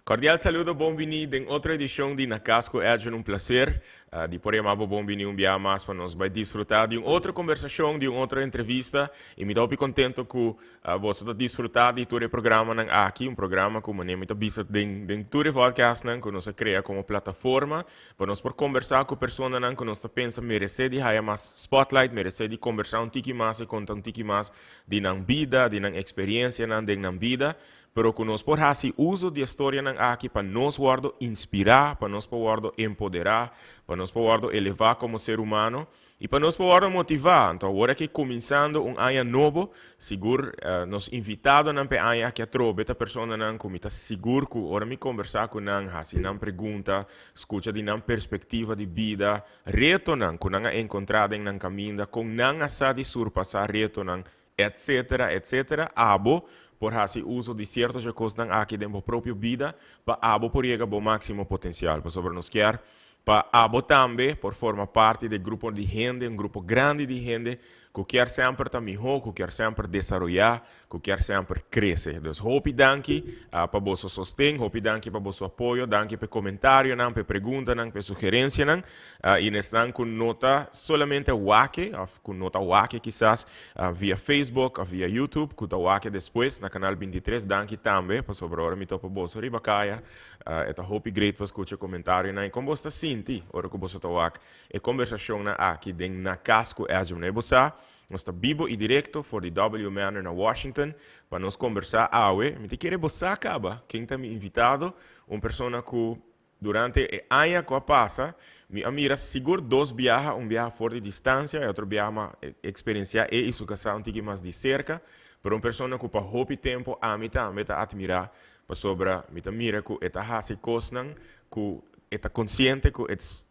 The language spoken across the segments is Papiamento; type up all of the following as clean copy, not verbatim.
Cordial saludo, bon bini den otro edicion di Na Cas cu Edjean. Un placer di por yama bo bon bini un biaha mas pa nos bay disfruta di un otro conversacion, di un otro entrevista. Y mi ta hopi contento cu boso ta disfruta di tur e programanan aki, un programa cu manera mi ta bisa den tur e vodcastnan cu nos a crea como plataforma pa nos por conversa cu personanan cu nos ta pensa merece di haya mas spotlight, merece di conversa un tiki mas y conta un tiki mas di nan bida, di nan experiencianan den nan bida. Pero ku nos por hasi uso di e storianan aki pa nos wòrdu inspirá, pa nos por wòrdu empoderá, pa nos por wòrdu elevá komo ser humano i pa nos por wòrdu motivá. Anto awor aki kuminsando un aña nobo, sigur nos invitadonan pa e aña aki atrobe ta personanan ku mi ta sigur ku ora mi kombersá ku nan, hasi nan pregunta, skucha di nan perspektiva di bida, retonan ku nan a enkontrá den nan kaminda, kon nan a sa di surpasá retonan, Etcetera, etcetera, abo por haci uso di cierto dje cosnan aki den bo propio bida pa abo por yega bo maximo potencial. Pasobra nos kier pa abo tambe por forma parti di grupo di hende, un grupo grandi di hende cu kier semper ta miho, cu kier semper desaroya, cu kier semper crece. Dus hopi danki pa boso sosten, hopi danki pa boso apoyo, danki pa e comentarionan, pa e preguntanan, pa e sugerencianan. I esnan ku no ta solamente wak-e òf ku no ta wak-e kisas via Facebook òf via YouTube ku ta wak-e despues na Kanal 23, danki tambe pasobra ora mi topa boso riba kaya e ta hopi great pa skucha komentarionan i kon boso ta sinti ora ku boso ta wak e kombersashonnan aki den Na Kas ku Edjean. Bo sa nos ta bibo i direkto for di W Manor na Washington pa nos kombersá awe. Mi ta kere bo sa kaba ken ta mi invitado, un persona ku Durante e aña ku a pasa, mi a mira sigur dos biaha, un biaha for di distansia i otro biaha mi a eksperensiá e i su kasá un tiki mas di serka, pero un persona ku pa hopi tempu ami tambe ta atmirá pasobra mi ta mira ku e ta hasi kosnan ku e ta konsiente ku it's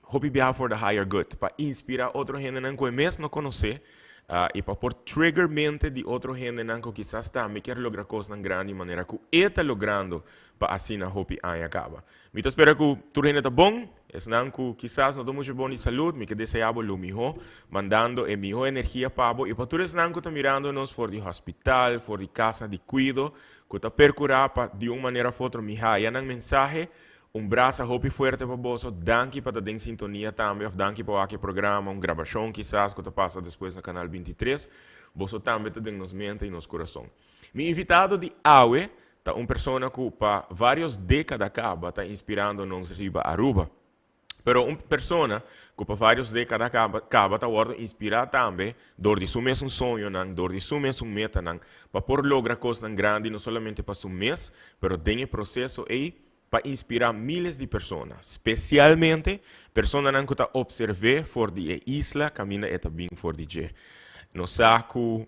hopi biaha for the higher good, pa inspirá otro hendenan ku e mes no konosé i pa por trigger mente di otro hendenan ku kisas tambe kier logra kosnan grandi manera ku e ta logrando pa asina hopi aña kaba. Mi ta spera ku tur hende ta bon, esnan ku kisas no ta muchu bon di salud, mi ke deseá bo lo mihó, mandando e mihó energia pa bo i pa tur esnan ku ta mirando nos for di hospital, for di kasnan di kuido, ku ta perkurá pa di un manera of otro mi haya nan mensahe. Un brasa hopi fuerte pa boso, danki pa ta den sintonia tambe of danki pa wak e programa, un grabashon kisas ku ta pasa despues na Kanal 23. Boso tambe ta den nos mente i nos kurason. Mi invitado di awe ta un persona ku pa varios dekada kaba ta inspirando nos riba Aruba. Pero un persona ku pa varios dekada kaba kaba ta wòrdu inspirá tambe dor di su mesun soñonan, dor di su mesun metanan pa por logra kosnan grandi no solamente pa su mes, pero den e proseso ei pa inspirá miles di persona, spesialmente personanan ku ta opserv'é for di e isla kaminda e ta bin for di dje. Nos sa ku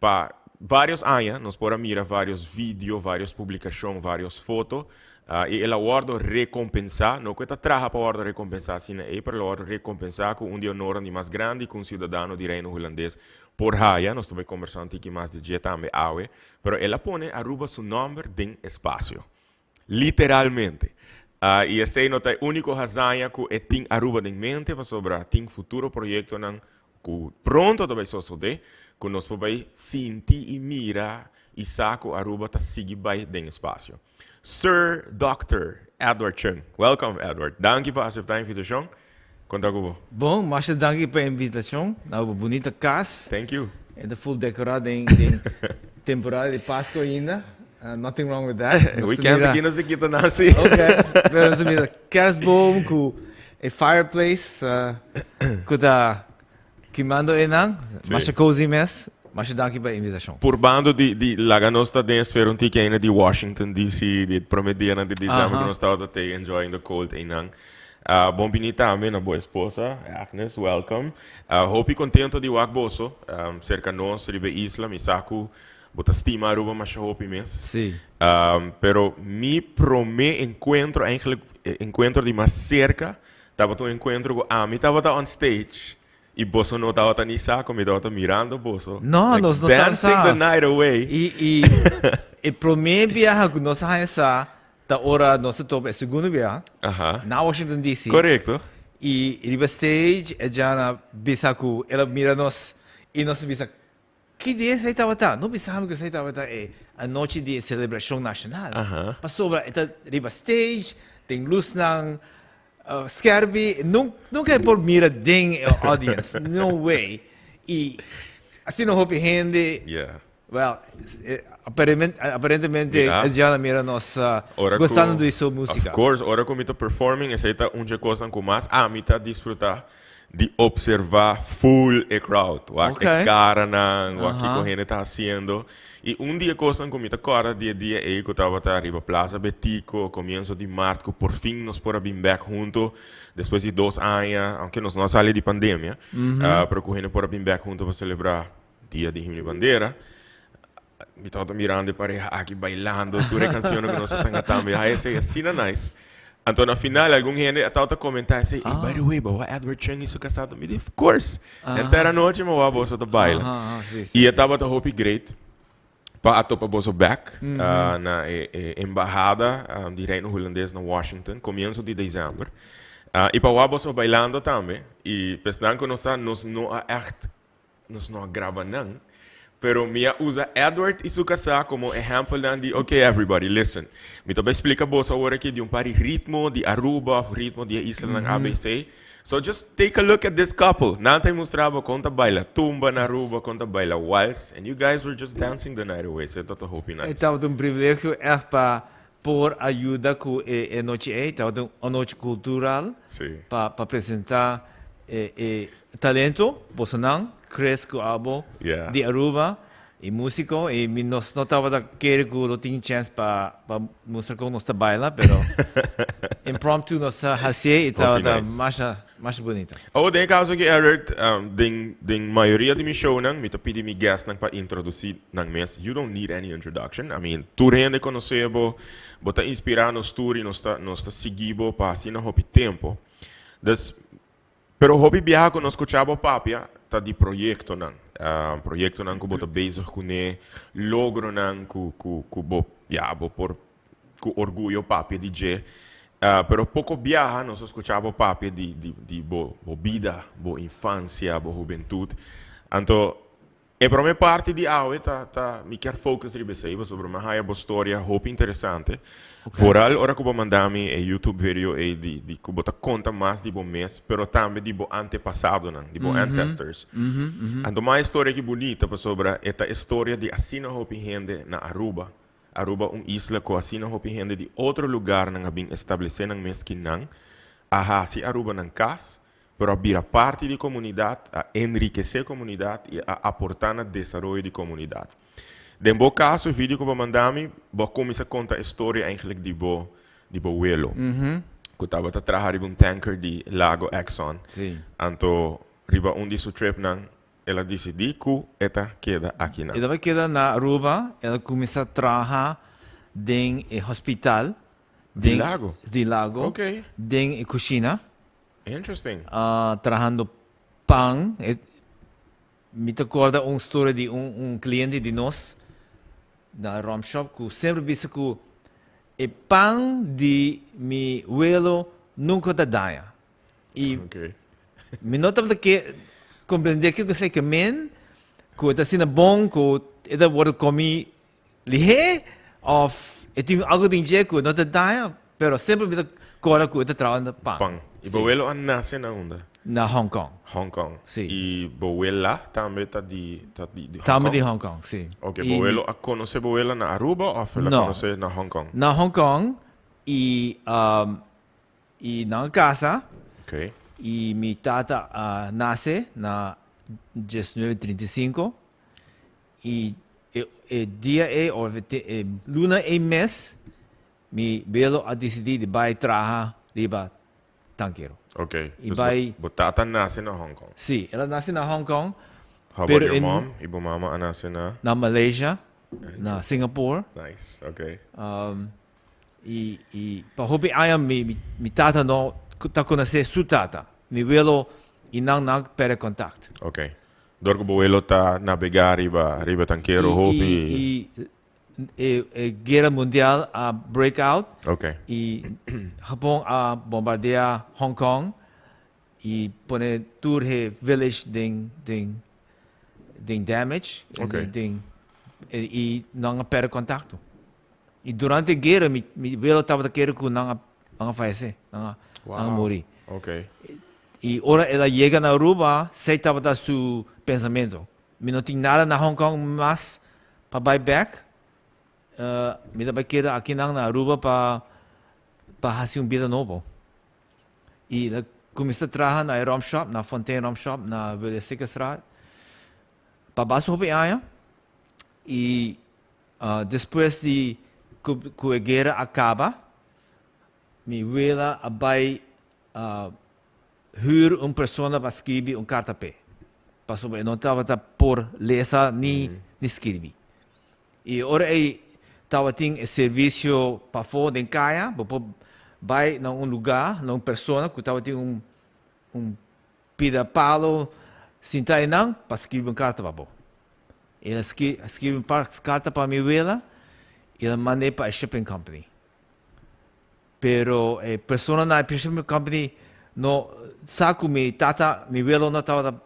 pa vários aña nos por a mira vários video, vários publikashon, vários foto, i el a wòrdu rekompensá, no ku e ta traha pa wòrdu rekompensá asina ei, pero el a wòrdu rekompensá ku un di e onornan di mas grandi ku un siudadano di Reino Hulandes por haya. Nos ta bai kombersá un tiki mas di dje tambe awe, pero el a pone Aruba su nòmber den espasio. Literalmente. I esei no ta e úniko hazaña ku e tin Aruba den mente, pasobra tin futuro proyektonan ku pronto ta bai sosodé, ku nos por bai sinti i mira i sa ku Aruba ta sigui bai den espasio. Sir Dòkter Edward Chung. Welcome, Edward. Danki pa aseptá e invitashon. Kon ta ku bo? Bon, masha danki pa e invitashon na bo bunita kas. Thank you. E ta full dekorá den den temporada di Pasko ainda. Nothing wrong with that. Weekend aki nos ta kita nan si. Ok, pero nos ta mira kerstboom ku e fireplace ku ta kimando einan. Masha cozy mes. Masha danki pa e invitashon. Purbando di di laga nos ta den esfera un tiki ainda di Washington DC di e prome dianan di december ku nos tabata te enjoying the cold einan. Bon bini tambe na bo esposa, Agnes, welcome. Hopi contento di wak boso cerca nos riba e isla. Mi sa cu bo ta stima Aruba masha hopi mes. Sí. Pero mi prome encuentro, eigenlijk e encuentro di mas cerca, tabata un encuentro cu ami tabata on stage y boso no tabata ni sa cu mi tabata mirando boso. No, like, nos no tabata dancing sa. the night away. Y e prome biaha cu nos a haña sa Ta ora nos a topa e segundo bia na Washington DC. Korekto. I riba stage e Jana bisa ku el a mira nos i nos a bisa. Ki dia esei tabata? No bisa mi ku esei tabata e anochi di e selebrashon nashonal. Pasobra e ta riba stage, den lusnan skerpi, nunka e por mira den e audience, no way. I asina hopi hende, well, aparentemente Edjean a mira nos gosando di su musika. Of course, ora ku mi ta performing esei ta un dje kosnan ku mas ami ta disfruta di observa full e crowd. Wak e caranan, wak kico hende ta haciendo. Y un di e cosnan cu mi ta corda di e dia ey cu tabata riba Plaza Betico, comienzo di maart, cu por fin nos por a bin bek hunto despues di 2 aña, aunke nos no a sali di pandemia, pero cu hende por a bin bek hunto pa celebra Dia di Himno y Bandera. Mi tabata mirando e pareha aki bailando tur e cancionnan cu nos a tanga tambe. Ay, esey asina nice. Anto na final algun hende a tabata comenta esey, "Ey, by the way, bo wak Edward Chung y su casado?" Mi di, "Of course." Henter anochi mi wak boso ta baila. Y e tabata hopi great pa a topa boso bek na e embahada di Reino Hulandes na Washington, comienzo di december. Y pa wak boso bailando tambe. Y pesnan cu nos sa, nos no a echt, nos no a graba nan, pero mi a usa Edward y su casá como ehempelnan di, "Ok, everybody, listen. Mi ta bay splica boso awor aki di un par di ritmo di Aruba of ritmo di e islanan ABC. So just take a look at this couple. Nan ta mustra bo con ta baila tumba na Aruba, con ta baila wals, and you guys were just dancing the night away." So ta hopi E nice. Tabata un privilegio echt pa por a yuda cu e anochi ey. Tabata un anochi cultural pa presenta e talento, bosonan, Chris cu abo di Aruba, y musico, y mi nos no tabata kere cu lo tin chance pa mustra con nos ta baila, pero impromptu nos a hacié y tabata masha, masha bunita. Oh, den e caso aki, Edward, den mayoria di mi shownan, mi ta pidi mi guestnan pa introduci nan mes. You don't need any introduction. I mean, tur hende conoce bo, bo ta inspira nos tur y nos ta sigui bo pa asina hopi tempo. Dus, pero hopi biaha cu nos scucha bo papia ta di proyectonan. Proyectonan cu bo ta bezig cune, logronan cu bo, ya, bo por cu orguyo papia di dje. Pero poco biaha nos a scucha bo papia di bo bida, bo infancia, bo hubentud. Anto, e prome parti di awe ta mi kier focus riba esey, pasobra mi a haya bo storia hopi interesante. Vooral ora cu bo manda mi e YouTube video ey di cu bo ta conta mas di bo mes, pero tambe di bo antepasadonan, di bo ancestors. Anto mas e storia aki bunita, pasobra e ta e storia di asina hopi hende na Aruba. Aruba, un isla cu asina hopi hende di otro lugarnan a bin establece nan mes kinan, a haci Aruba nan cas, pero a bira parti di comunidad, a enriquece comunidad y a aporta na desaroyo di comunidad. Den bo caso, e video cu bo manda mi, bo a cuminsa conta e storia eigenlijk di bo welo, cu tabata traha riba un tanker di Lago Exxon. Anto, riba un di su tripnan, el a dicidi cu e ta keda akinan. El a keda na Aruba, el a cuminsa traha den e hospital. Di Lago? Di Lago. Den e cushina. Trahando pan. Mi ta corda un storia di un cliente di nos na rum shop cu semper bisa cu e pan di mi welo nunca ta daña. Y mi no tabata ke comprende kico esey ke men, cu e ta asina bon cu e ta wordo comi lihe of e tin algo den dje cu no ta daña, pero semper mi ta corda cu e ta traha na pan. Pan. Y bo welo a nace na unda? Na Hong Kong. Hong Kong. Si. Y bo wela tambe ta di Hong Tambe Kong? Di Hong Kong, si. Ok, bo welo a conoce bo wela na Aruba of el a No. conoce na Hong Kong? Na Hong Kong y nan casa y mi tata a nace na 1935 y e dia ey of e luna ey mes mi welo a dicidi di bay traha riba tankero. Y Dus bo tata a nace na Hong Kong? Si, el a nace na Hong Kong. How about Pero your mom? Y bo mama a nace na? Na Malaysia, na Singapore. Nice, ok. Y pa hopi aña mi tata no ta conoce su tata. Mi welo y nan nan perde contact. Ok. Door cu bo welo ta navega riba tankero hopi. Y e guera mundial a break out. Y Japon a bombardea Hong Kong y pone tur e village den den Den damage, den y nan a perde contacto. Y durante e guera mi mi welo tabata kere cu nan a nan a fayece, nan a nan a muri. Y ora el a yega na Aruba, sey tabata su pensamento. Mi no tin nada na Hong Kong mas pa bay bek, mi ta bay keda akinan na Aruba pa pa haci un bida nobo. Y el a cuminsa traha na e rum shop, na Fontein Rum Shop na William pa basta hopi aña. Y despues di cu e guera a caba, mi wela a bay huur un persona pa skirbi un carta p'e, pasobra e no tabata por lesa ni skirbi. Y ora ey tabatin e servicio pafó den caya, bo por bay na un lugar, na un persona cu tabatin un un pida palo sinta eynan pa skirbi un carta pa bo. El a skirbi un par carta pa mi wela y el a mand'e pa e shipping company. Pero e persona na e shipping company no sa cu mi tata, mi welo no tabata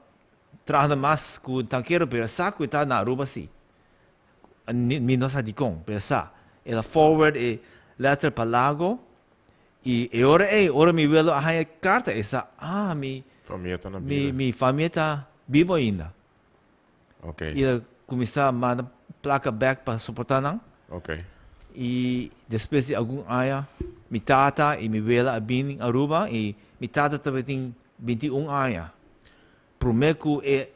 trahando mas cu un tankero, pero e sa cu e ta na Aruba si. Mi no sa dikon, pero sa. El a forward e letter pa Lago y e ora ey, ora mi welo a haña e carta, e sa, ah, mi, Famia ta na mi, bida. mi famia ta bibo ainda. Ok. Y el a cuminsa manda placa bek pa soporta nan. Ok. Y despues di algun aña, mi tata y mi wela a bini Aruba y mi tata tabatin 21 aña. Prome cu e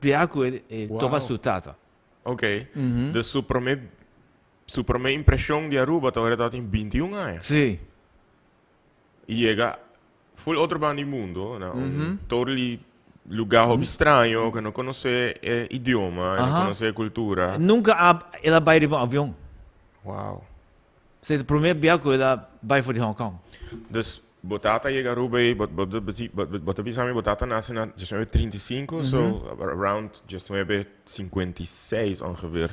Bia cu e topa su tata. Ok. Dus su prome, su prome impresion di Aruba ta ora e tabatin 21 aña. Si. Y yega full otro banda di mundo, na un totally lugar hopi straño, cu no conoce e idioma, no conoce e cultura. Nunca a, el a bay riba un avion. Wow. Esey ta prome bia cu el a bay for di Hong Kong. Dus Bo tata yega Aruba ei, bo, bo, bo, bo, bo ta bisa mi bo tata nace na 1935, so around 1956 ongeveer.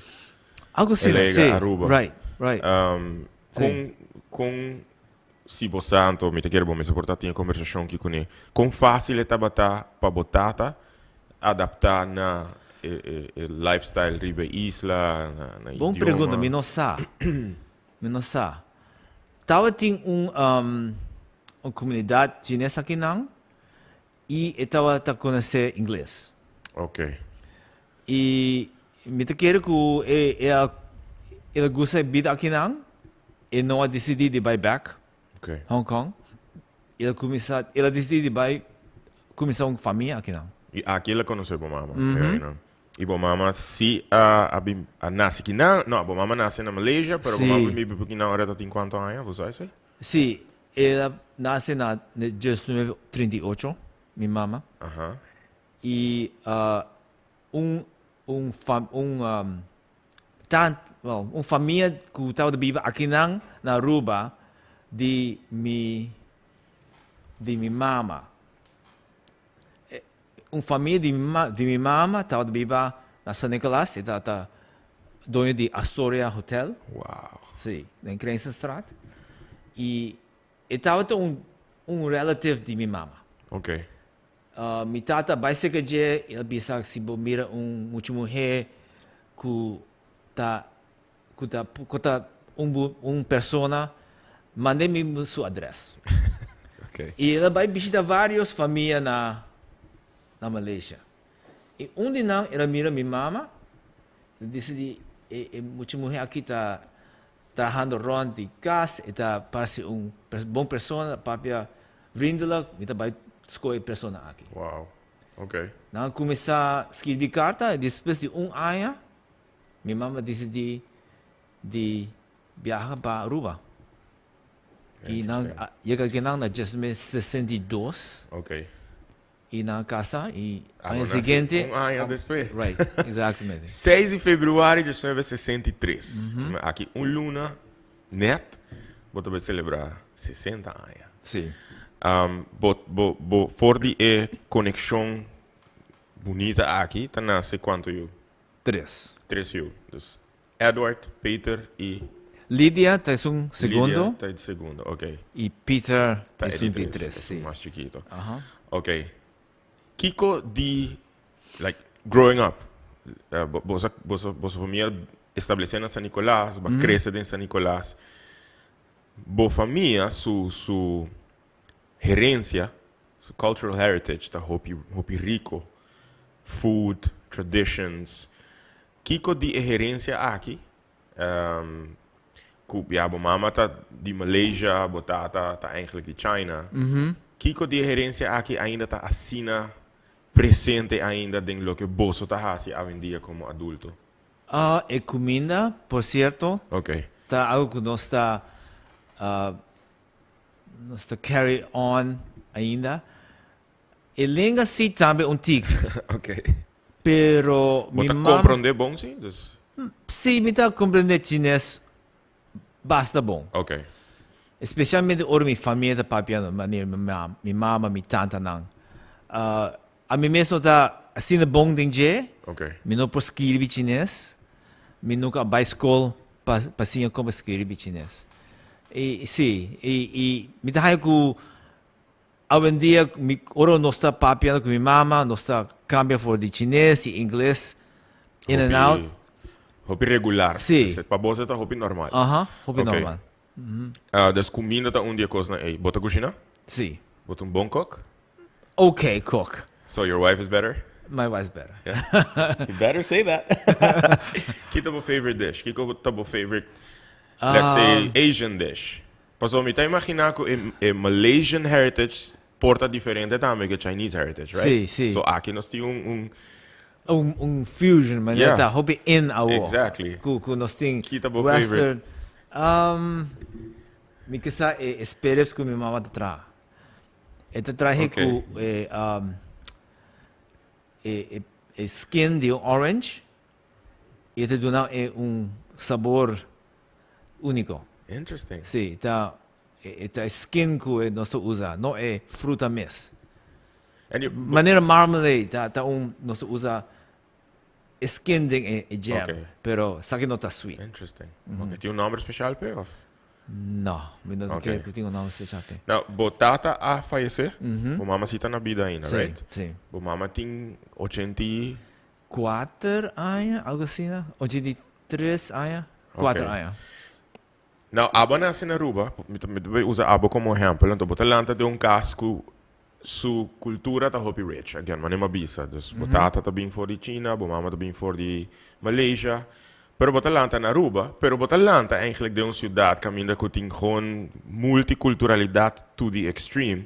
Algo asina, El a yega si. Aruba. Right. Con, con, si bo sa, anto mi ta kere bo mester por ta tin e conversacion aki cune. Con facil e tabata pa bo tata adapta na e, e, e lifestyle riba e isla, na, na Bon idioma? pregunta, mi no sa. Mi no sa. Tabatin un un comunidad chines akinan y e tabata conoce ingles. Ok. Y mi ta kere cu e e a el a gusta e bida akinan, e no a dicidi di bay back Ok. Hong Kong. El a cuminsa el a dicidi di bay cuminsa un famia akinan. Y aki el a conoce bo mama, me imagino. Y bo mama si a a bin a nace kinan? No, bo mama nace na Malaysia, pero bo mama Sí. bin biba kinan ora ta tin cuanto aña, bo sa esey? Sí, el a nace na 1938, mi mama. Y un un fam un tant well un famia cu tabata biba akinan na Aruba di mi di mi mama. Un famia di di mi mama tabata biba na San Nicolas, e tabata doño di Astoria Hotel. Wow. Sí, den Krensenstraat. Y e tabata un un relative di mi mama. Ok. Mi tata a bai cerca dje, el a bisa si bo mira un mucha muher cu ta cu ta cu ta un bu un persona mande mi su adres. Okay. Y el a bai bishita varios famia na na Malaysia. Y un di nan el a mira mi mama, el dice di e e mucha muher aki ta trahando rond di cas, e ta parse un bon persona, papia vriendelijk, mi ta bai scoge e persona aki. Wow. Okay. Nan a cuminsa skirbi carta y despues di un aña Mi mama disidí di biaha pa Aruba. I nan a yega akinan na 1962. Ok. I nan a kasa i Ah, aña bo nase siguiente. un aña despues. Right, exactamente. 6 di februari 1963. Aki un luna net bo ta bai selebrá 60 aña. Sí. Bo, bo, bo for di e konekshon bunita aki ta nase kuantu yu? Tres. Tres yu. Dus Edward, Peter y. Lydia ta esun segundo. Lydia ta e segundo, ok. Y Peter ta esun di tres, si. Esun mas chikito. Aha. Ok. Kiko di, like, Growing up, boso, boso, boso famia establece na San Nicolas, ba crece den San Nicolas. Bo famia su, su herencia, su cultural heritage ta hopi, hopi rico. Food, traditions. Kiko di e herencia aki, ku ya bo mama ta di Malaysia, bo tata ta eigenlijk di China. Kiko di e herencia aki ainda ta asina presente ainda den loke boso ta hasi awendia komo adulto? Ah, e kuminda, por sierto. Ta algo ku nos ta nos ta carry on ainda. E lenga si tambe un tiki. Pero mi Bo ta mama komprondé bon si? Dus. Si, mi ta komprendé chines basta bon. Especialmente ora mi famia ta papia manera mi mama, mi mama, mi tantanan. Ami mes no ta asina bon den dje. Mi no por skirbi chines. Mi nunca a bai skol pa pa siña kon pa skirbi chines. I si, i i mi ta haña ku awendia mi ora nos ta papiando ku mi mama nos ta kambia for di chines i ingles in and out. Hopi regular. Si. Pa bo ta hopi normal. Aha, hopi normal. Dus kuminda ta un di e kosnan ei. Bo ta kushina? Si. Bo ta un bon kok? Okay kok. So your wife is better? My wife's better. You better say that. Ki ta bo favorite dish? Kiko ta bo favorite, let's say, Asian dish? Pasobra mi ta imaginá ku e e Malaysian heritage por ta diferente tambe ku e Chinese heritage, right? Sí, sí. So aki nos tin un un Un un fusion, manera ta hopi in awo. Exactly. Ku ku nos tin Ki ta bo western. favorite? Mi ke sa e e spare ribs ku mi mama ta traha. E ta trahe ku e e e e skin di un orange i e ta duna e un sabor úniko. Interesting. Sí, ta e ta e skin ku e nos ta usa, no e fruta mes. And you, Manera marmalade ta ta un nos ta usa e skin den e e jam, pero esaki no ta sweet. Interesting. Ok, tin un nomber special p'e of? No, mi no ta kere ku tin un nomber special p'e. Now, bo tata a fayesé, bo mama si ta na bida ainda, Sí, right? sí. Bo mama tin ochenta i. Kuater aña, algo asina, 83 aña, kuater aña. Now, abo a nase na Aruba, mi ta mi ta bay usa abo como ehempel, anto bo ta lanta den un cas cu su cultura ta hopi rich, again, manera mi a bisa, dus bo tata ta bin for di China, bo mama ta bin for di Malaysia, pero bo ta lanta na Aruba, pero bo ta lanta eigenlijk den un ciudad caminda cu tin gewoon multiculturalidad to the extreme,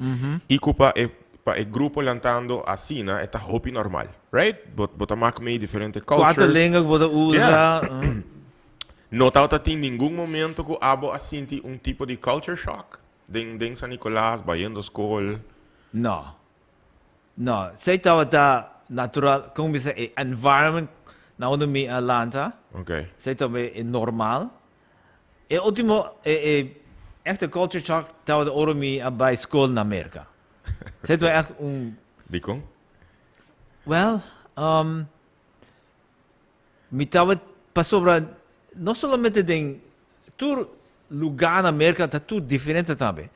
y cu pa e pa e grupo lantando asina e ta hopi normal, right? Bo bo ta mak mee diferente cultures. Cuater lenga cu bo ta usa. No tabata tin ningun momento cu abo a sinti un tipo di culture shock den den San Nicolas, bayendo scol? No. No. Esey tabata natural, como bisa e environment na unda mi a lanta. Esey tabata e normal. E ultimo, e e echte culture shock tabata ora mi a bay scol na Merca. Esey tabata echt un. Dicon? Well, um. Mi tabata pasobra no solamente den tur lugá na Merka ta tur diferente tambe.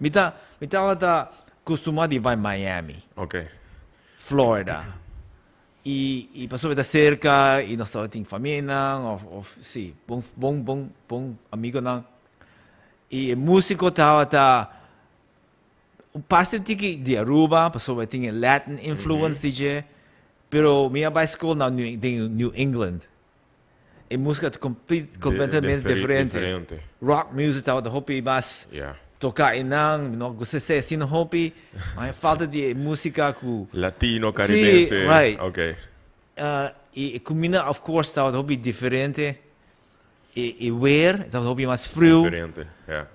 Mi ta mi tabata kustumá di bai Miami, Florida i i pasobra ta serka i nos tabatin famianan òf òf si bon bon bon bon amigonan i e músiko tabata un parse tiki di Aruba pasobra e tin e Latin influence di dje, pero mi a bai skol na New den New England. E musika ta completamente diferente. Diferente. Rock music tabata hopi mas toka einan, mi no gusta esei asina hopi, ma e falta di e musika ku. Latino, caribense. Si, right. Ok. I e kuminda of course tabata hopi diferente, e e weer tabata hopi mas friu. Diferente, ja.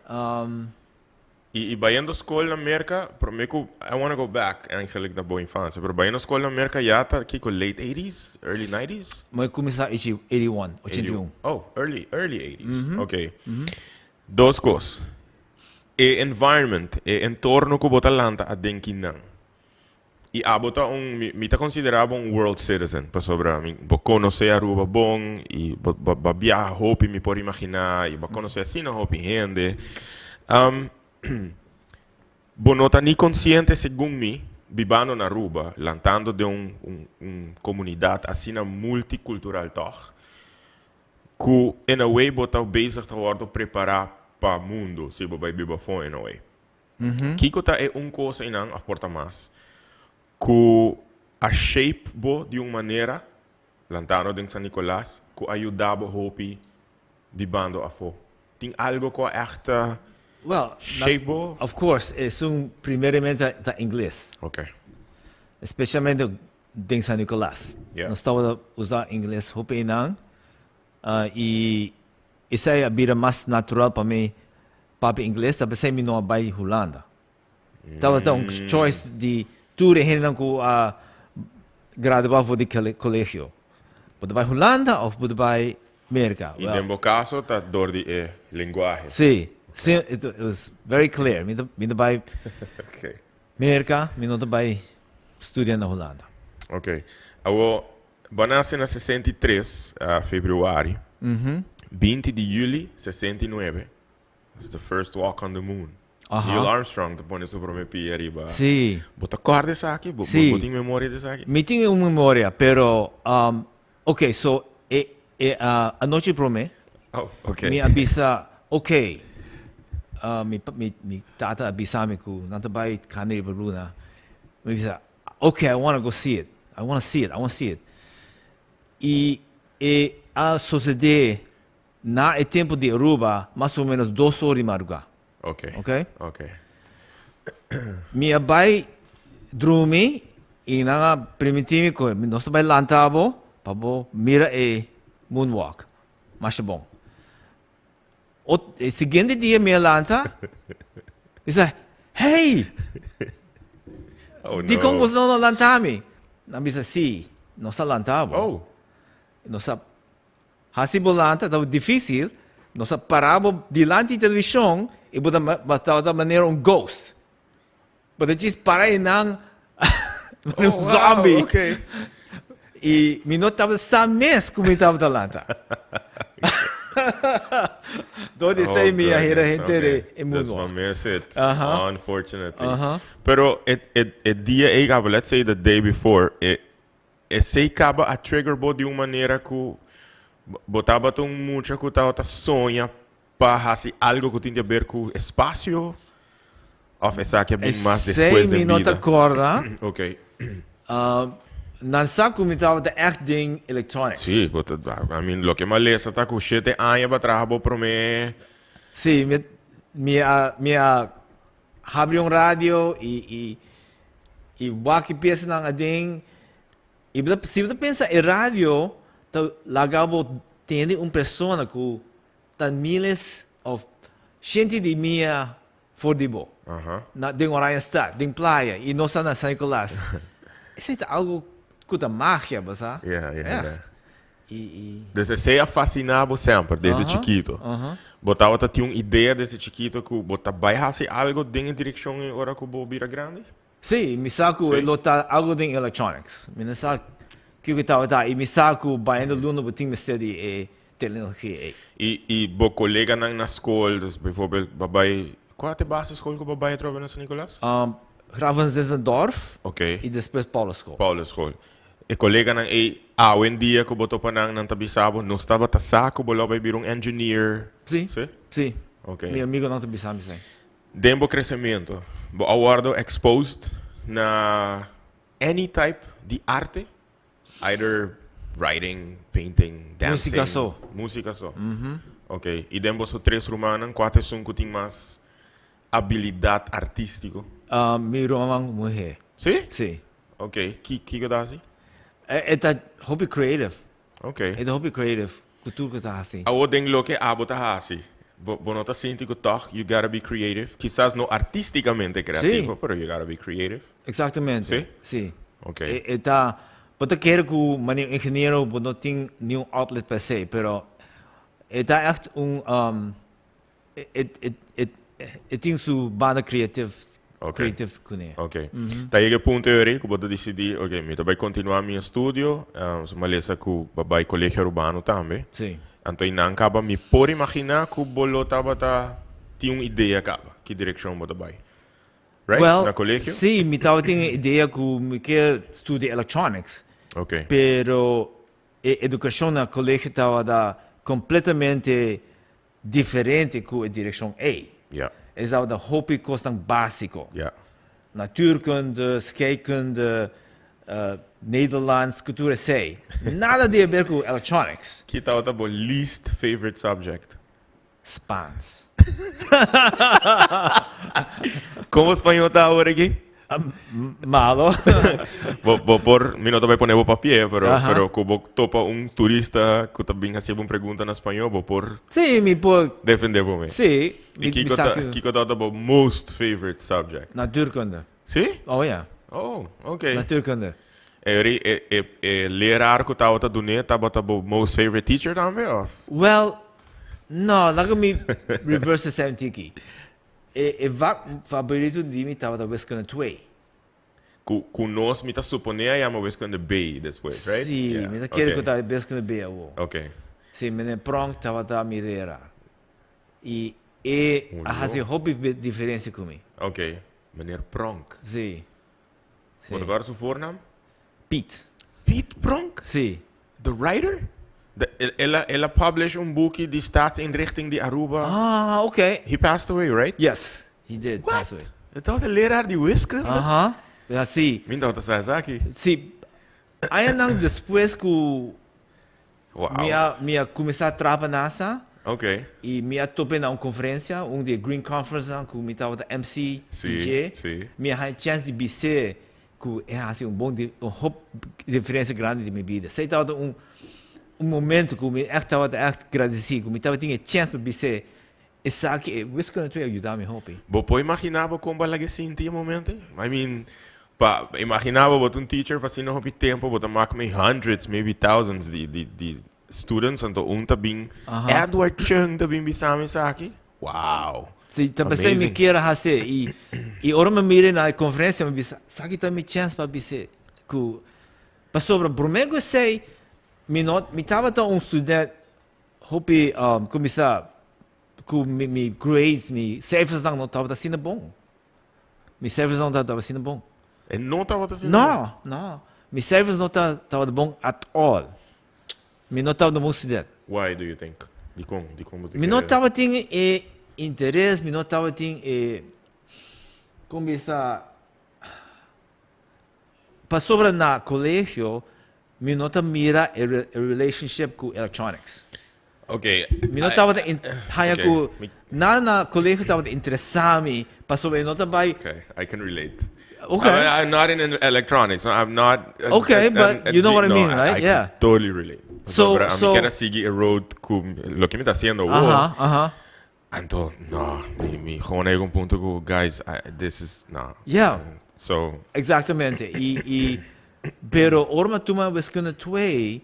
I i bayendo skol na Merka, prome ku, I wanna go back eigenlijk na bo infansia, pero bayendo skol na Merka ya ta kiko late eighties, early nineties? Mi a kuminsá ichi 81, 81. Oh, early, early eighties, ok. Dos kos, e environment, e entorno ku bo ta lanta aden kinan. I abo ta un, mi mi ta konsiderá bo un world citizen, pasobra mi bo konosé Aruba bon i bo bo bo a biaha hopi mi por imaginá i bo a konosé asina hopi hende. Bo no ta ni konsiente segun mi. Bibando na Aruba, lantando den un comunidad asina multicultural toch, cu in a way bo ta bezig ta wordo prepara pa mundo, si bo bay biba afo in a way. Kico ta e un cos einan, of por ta mas, cu a shape bo di un manera, lantando den San Nicolas, cu a yuda bo hopi bibando afo? Tin algo cu a echt Well, shape bo? Of course, esun primeramente ta Ingles. Especialmente den San Nicolas. Nos tabata usa Ingles hopi einan y esey a bira mas natural pa mi papia Ingles, ta pesey mi no a bay Hulanda. Tabata un choice di tur e hendenan cu a gradua for di colegio. Bo ta bay Hulanda of bo ta bay Merca? Y den bo caso ta door di e lenguahe. Si, si, it was very clear. Mi ta, mi ta bay Merca, mi no ta bay studia na Hulanda. Ok. Awo, bo nace na 63, februari, 20 di juli 69. It's the first walk on the moon. Neil Armstrong ta pone su prome pia ariba. Si. Bo ta corda esaki? Bo, Si. bo tin memoria di esaki? Mi tin un memoria, pero, ok, so e anochi prome, Oh, ok. mi a bisa, ok, mi tata a bisa mi cu nan ta bay cana riba luna. Mi bisa, ok, I wanna go see it. I wanna see it, I wanna see it. Y e a sucede na e tempo di Aruba, mas o menos 2 or di madruga. Ok? Ok. Mi a bay drumi y nan a permiti mi cu nos ta bay lanta bo pa bo mira e moonwalk. Masha bon. E siguiente dia mi a lanta, mi sa, hey! Oh, no. Di con bo no lanta mi? Nan bisa, si, nos a lanta bo. Oh. Nos a hasi bo lanta, tabata dificil, nos a para bo dilanti television y bo tabata manera un ghost. Bo ta djis para einan manera un Oh, wow, zombie. Y mi no tabata sa mes cu mi tabata lanta. Door di esey mi a hera henter e Dus moonwalk. bo miss it, unfortunately. Pero e dia ey caba, let's say the day before, esey caba a trigger bo di un manera cu bo tabata un mucha cu tabata soña pa haci algo cu tin di haber cu espacio? Of esaki a bin mas despues Esey den mi no bida? ta corda. Nan sa cu mi tabata echt den electronics. Si, bo ta, I mean, loke mi a lesa ta cu 7 aña bo a traha bo prome. Si, mi a habri un radio y wak e piesanan aden. Y si bo ta pensa e radio ta laga bo tende un persona cu ta miles of ciento di mia for di bo. Na den Oranjestad, den Playa, y nos ta na San Nicolas. Esey ta algo cu ta magia, bo sa? Yeah. Echt. Y Dus esey a fascina bo semper, desde chikito. Bo tabata tin un idea desde chikito cu bo ta bay haci algo den e direccion e ora cu bo bira grandi? Si, mi sa cu lo ta algo den electronics. Mi no sa kico tabata y mi sa cu bayendo luna bo tin mester di e tecnologia ey. Y bo coleganan na school, dus bijvoorbeeld bo a bay, cua ta e basisschool cu bo a bay atrobe na San Nicolas? Graaf van Zinzendorf y despues Paulusschool. Paulusschool. E coleganan ey, awendia cu bo topa nan, nan ta bisa bo, nos tabata sa cu bo lo bay bira un engineer? Si. Si? Si. Ok. Mi amigonan ta bisa mi esey. Den bo crecemento, bo a wordo exposed na any type di arte? Either writing, painting, dancing? Musica so. Musica so. Ok. Y den boso tres rumannan, cua ta esun cu tin mas habilidad artistico? Mi ruman muhe. Si? Si. Ok. Kico ta haci? E ta hopi creative. Ok. E ta hopi creative cu tur cu ta haci. Awo den loke abo ta haci, bo no ta sinti cu toch you gotta be creative? Kisas no artisticamente creativo, pero you gotta be creative. Exactamente. Si? Si. Ok. E ta, bo ta kere cu manera ingeniero bo no tin niun outlet per se, pero e ta echt un, e tin su banda creative, creative cune. Ok. Ta yega e punto ey cu bo ta dicidi, ok, mi ta bay continua mi estudio, so mi a lesa cu bo a bay Colegio Arubano tambe. Si. Anto einan caba mi por imagina cu bo lo tabata tin un idea caba, ki direccion bo ta bay. Right? Well, Na colegio? Si, mi tabatin e idea cu mi kier studia electronics. Pero e educacion na colegio tabata completamente diferente cu e direccion ey. E tabata hopi cosnan basico. Natuurkunde, scheikunde, Nederlands, cu tur esey. Nada di haber cu electronics. Ki tabata bo least favorite subject? Spaans. Como spañó ta awor aki? Malo. Bo por, mi no ta bai pone bo papié, pero, pero ku bo topa un turista ku ta bin hasi bo un pregunta na spañó, bo por Sí, mi por defendé bo mes. Sí. I kiko ta, kiko tabata bo most favorite subject? Natuurkunde. Sí? Oh ja. Oh, okay. Natuurkunde. E e e e leraar ku tabata dun'é tabata bo most favorite teacher tambe of? Well, no, laga mi reverse esei un tiki. E e vak favorito di mi tabata wiskunde twee. Ku ku nos mi ta suponé a yama wiskunde B despues, right? Sí, mi ta kere ku ta wiskunde B awor. Okay. Sí, meneer Pronk tabata mi leraar. I e a hasi hopi diferensia ku mi. Okay, meneer Pronk. Sí. Sí. Bo ta kòrda su voornaam? Piet. Piet Pronk? Sí. The writer? De, el, el, a, el a publish un buki di Staatsinrichting di Aruba. Ah, okay. He passed away, right? Yes, he did What? pass away. E tabata leraar di wiskunde? Aha. Ja, sí. Mi no tabata sa esaki. Sí. Añanan despues ku Wow. Mi a mi a kuminsá traha pa NASA. Ok. I mi a tope na un konferensia, un di e Green Conferencenan ku mi tabata MC Sí, DJ. sí. Mi a haña chèns di bis'é ku e hasi un bon di un hop diferensia grandi den mi bida. Esei tabata un un momento ku mi ègt tabata ègt gradisí, ku mi tabatin e chèns pa bis'é esaki, e wiskunde tur a yuda mi hopi. Bo por imaginá bo kon bo a laga e sinti e momento ei? I mean, Pa imagina bo, bo ta un teacher pa asina hopi tempo, bo ta mak mei hundreds, maybe thousands di, di, di students, anto un ta bin, Edward Chung ta bin bisa mi esaki. Wow! Si, ta pesey mi Amazing. kier a hasi. I, i ora mi mira na e conferencia, mi bisa, esaki ta mi chance pa bis'é cu, pasobra prome cu esey, mi no, mi tabata un student hopi, um, cuminsa cu mi, mi grades, mi cijfersnan no tabata asina bon. Mi cijfers no tabata asina bon. E no tabata asina bon? No, no. Mi cijfers no tabata bon at all. Mi no tabata un bon student. Why do you think? Dikon? Dikon bo ta Mi no kere? tabatin e interes, mi no tabatin e, kon bisa, pasobra na colegio mi no ta mira e relationship ku electronics. Ok. Mi no tabata in, haña Ok, ku mi- nada na colegio tabata interesá mi pasobra e no ta bai. Ok, I can relate. Ok. I'm not in electronics. I'm not. Ok, but you know what I no, mean, right? I Yeah. can totally relate. So- Pasobra ami kier a sigui e road ku loke mi ta haciendo awor. Aha, aha. Anto, no, mi, mi gewoon a yega un punto ku, guys, I, this is, no. Yeah. So. Exactamente. I, i, pero ora mi a tuma wiskunde twee,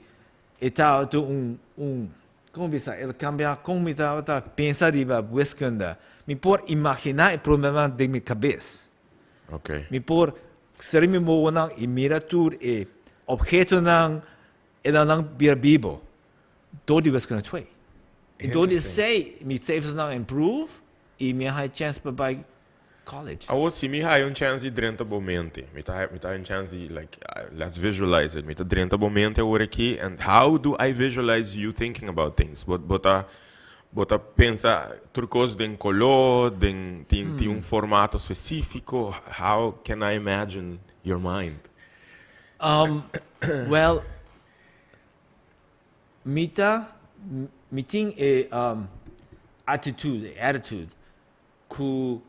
E tabata un, un, kon bisa, el a kambia kon mi tabata pensa riba wiskunde. Mi por imaginá e problemanan den mi kabes. Ok. Mi por sera mi wowonan i mira tur e ophetonan, e nan nan bira bibo dor di wiskunde twee. I dor di esei mi cijfersnan a improve i mi a haña chèns pa bai college. Awor si mi haya un chance di drenta bo mente, mi ta mi ta haya un chance di like let's visualize it, mi ta drenta bo mente awor aki and how do I visualize you thinking about things? Bo bo ta bo ta pensa tur cos den color, den tin tin un formato specifico, how can I imagine your mind? Well, mi ta mi tin e attitude, e attitude Ku